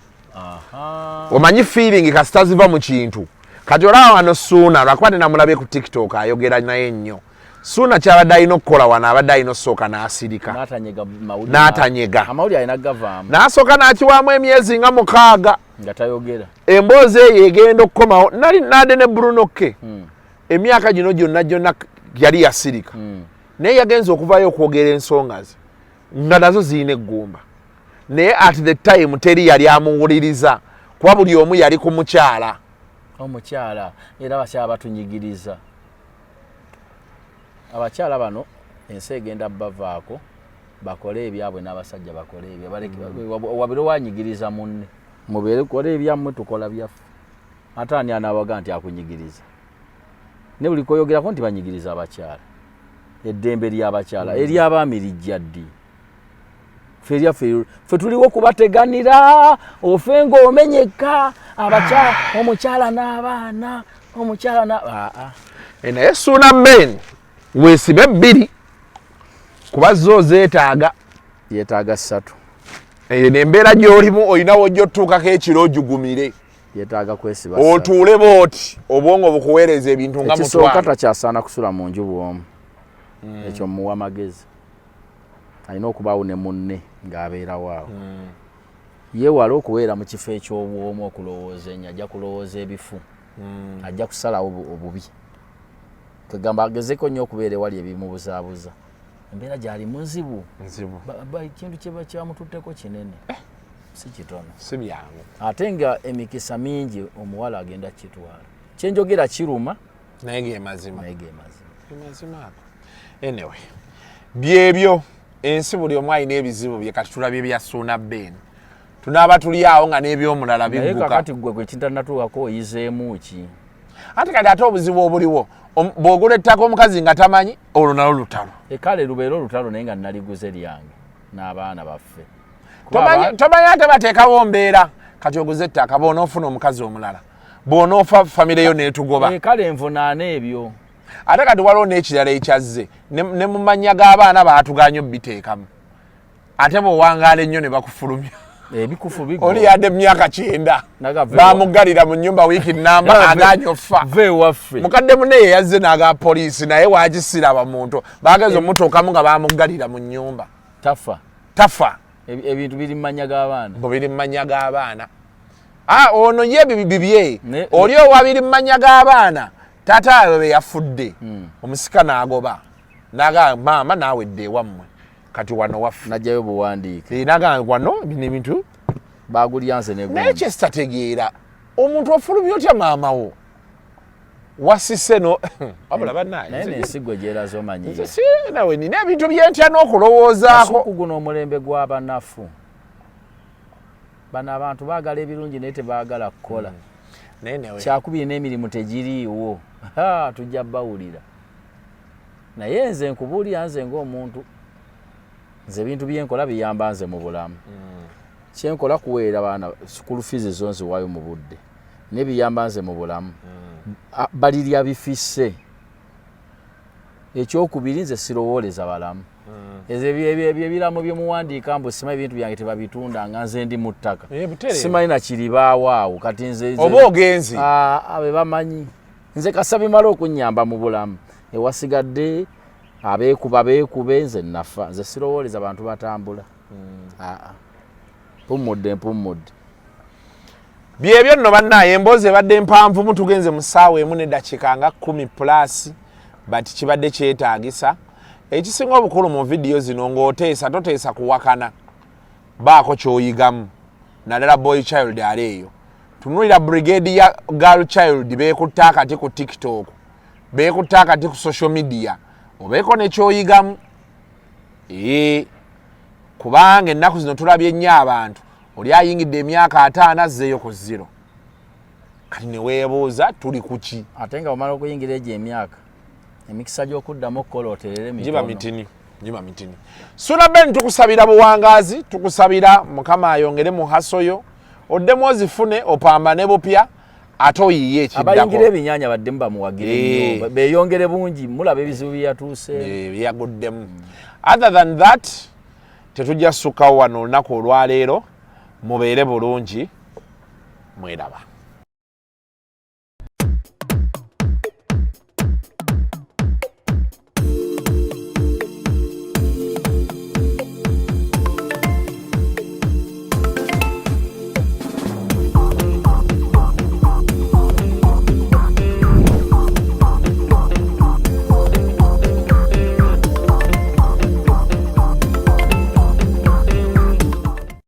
omanyi feeling kasita ziva mu kintu. Kati olaba wano Suuna, lwakuba tenamulabye ku TikTok ayogera naye nnyo, Suuna kyabadde alina okukola wano, abadde alina osooka n'asirika. N'atanyega mawulire. N'atanyega. Amawulire alina gavaamu. N'asooka n'akiwaamu emyezi nga 6. Nga tayogera. Emboozi eyo egenda okukomawo. Nali nade ne Bruno K, emyaka gino gyonna gyonna yali yasirika, naye yagenza okuvayo okwogera ensonga ze nga nazo zirina eggumba, naye at the time teri yali amuwuliriza, kuba buli omu yali ku mukyala. Omukyala, era abakyala batunyigiriza. Abakyala bano ensi egenda bavaako, bakole ebyabwe n'abasajja bakole ebyo. Wabire wanyigiriza munne, mubeere kole ebyammwe, tukola byaffe. Ate ani anaabaga nti akunyigiriza? Ne buli koyogerako nti banyigiriza abakyala, eddembe ly'abakyala, eryabaami lijja ddi? Ffe eryaffe, ffe tuliwo kubateganira, ofe ng'omenyeka abakyala, omukyala n'abaana, omukyala na aa. E, naye Suuna Ben, weesibe bbiri, kuba zo zeetaaga. Yeetaaga ssatu. Eyo nembeera gy'olimu, olinawo ojja otutuukako ekiro ojugumire. Yeetaaga kwesiba ssatu. Otuule booti, obwongo bukuweereza ebintu nga Ekisooka, mutwalo. Takyasaana kusula mu nju bw'omu. Ekyo muwa magezi, alina okubaawo ne munne ng'abeerawo awo. Yeewale okubeera mu kifo eky'obwomu, okulowooza ennyo, ajja kulowooza ebifu, ajja kusalawo obubi. Kwegamba agezeko nnyo okubeera ewali ebimubuzaabuza. Embeera gyalimu nzibu. Nzibu. Ekintu kyebamututteko kinene, si kitono. Si byangu. Ate nga emikisa mingi omuwala agenda kitwala. Kyenjogera kiruma. Naye ge mazima. Naye ge mazima. Ge mazima ago. Anyway, byebyo, ensi buli omu alina ebizibu bye. Kati tulabye bya Suuna Ben, tunaaba tuli awo nga n'ebyomulala Naye bigguka. Kakati gwe gwe kintanatuukako, oyizeemu ki? Ate kati ate obuzibu obuliwo, bw'ogula ettaka omukazi nga tamanyi, olwo nalwo lutalo. Ekale lubeere olutalo, naye nga naliguze lyange n'abaana baffe. Kuba Tomanyi ate bateekawo mbeera. Kati oguze ettaka, bw'onoofuna omukazi omulala, bw'onoofa famire yo n'etugoba. Kale nvunaana ebyo. Ate kati waliwo n'ekirala ekyazze ne mu mannya g'abaana baatuganye obiteekamu. Ate bw'owangaala ennyo ne bakufulumya. Ebikufu biggwa. Oli yadde myaka 90 bamuggalira mu nnyumba wiiki namba agaanye ofa. Va ewaffe. Mukadde munne ye yazze n'aga poliisi naye wagisiraba muntu baageza omutuukamu nga bamuggalira mu nnyumba. Tafa. Tafa. Ebintu biri mu mannya g'abaana. Mbu biri mu mannya g'abaana. Ah, ono ye bibye oli owa biri mu mannya g'abaana taata we yafudde omusika n'agoba n'agamba maama naawe dda ewammwe kati wano waffe. Najjayo buwandiike. N'agamba wano bino ebintu bagulya nze ne naye kyesitategeera omuntu ofulumya otya maama wo wasise no wabula bannange naye n'ensigo gyeraze omanyi nze si nawe nina ebintu byentya n'okulowoozaako. Kasuku guno omulembe gw'abanafu bano abantu baagala ebirungi naye tebaagala kukola. Kyakubiri n'emirimu tegiriiwo tujja bawulira naye nze nkubuulira nze ng'omuntu nze ebintu byenkola biyamba nze mu bulamu. Kyenkola kuweerera baana school fees zo nziwaayo mu budde naye biyamba nze mu bulamu. Balirya bifisse. Ekyokubiri nze sirowooleza balamu. Ezo ebyo ebiraamo byemuwandiika mbu simanyi ebintu byange tebabitunda nga nze ndi mu ttaka. Simanyi nakiribaawo awo kati nze oba ogenzi be bamanyi nze kasa bimala okunnyamba mu bulamu ewasigadde abeekuba beekube nze nafa nze sirowooleza bantu batambula. Mpummudde mpummudde. Byebyo nno bannaaye emboozi ebadde mpanvumu tugenze mu ssaawa emu n'eddakiika nga 10 plus but kibadde kyetaagisa. Ekisinga obukulu mu vidiyo zino ng'oteesa toteesa kuwakana baako ky'oyigamu naddala boy child ali eyo. Tunuulira brigade ya girl child beekutte akati ku TikTok, beekutte akati ku social media obeeko ne ky'oyigamu. Kubanga ennaku zino tulabye nnyo abantu oli ayingidde emyaka 50 azzeeyo ku zero. Kati ne weebuuza tuli ku ki? Ate nga omala okuyingira egyo emyaka emikisa gy'okuddamu okukola oterere mitono. Giba mitini, giba mitini. Suna Ben tukusabira buwangaazi, tukusabira Mukama ayongere mu hasoyo, oddemu ozifune opambane bupya ate oyiye ekiddako. Abayingira ebinyaanya baddemu bamuwagire nnyo, beeyongere bungi, mulaba ebizibu bye yatuuse. Bye yaguddemu. Other than that, tetujja sukkawo wano olunaku olwaleero, mubeere bulungi, mweraba.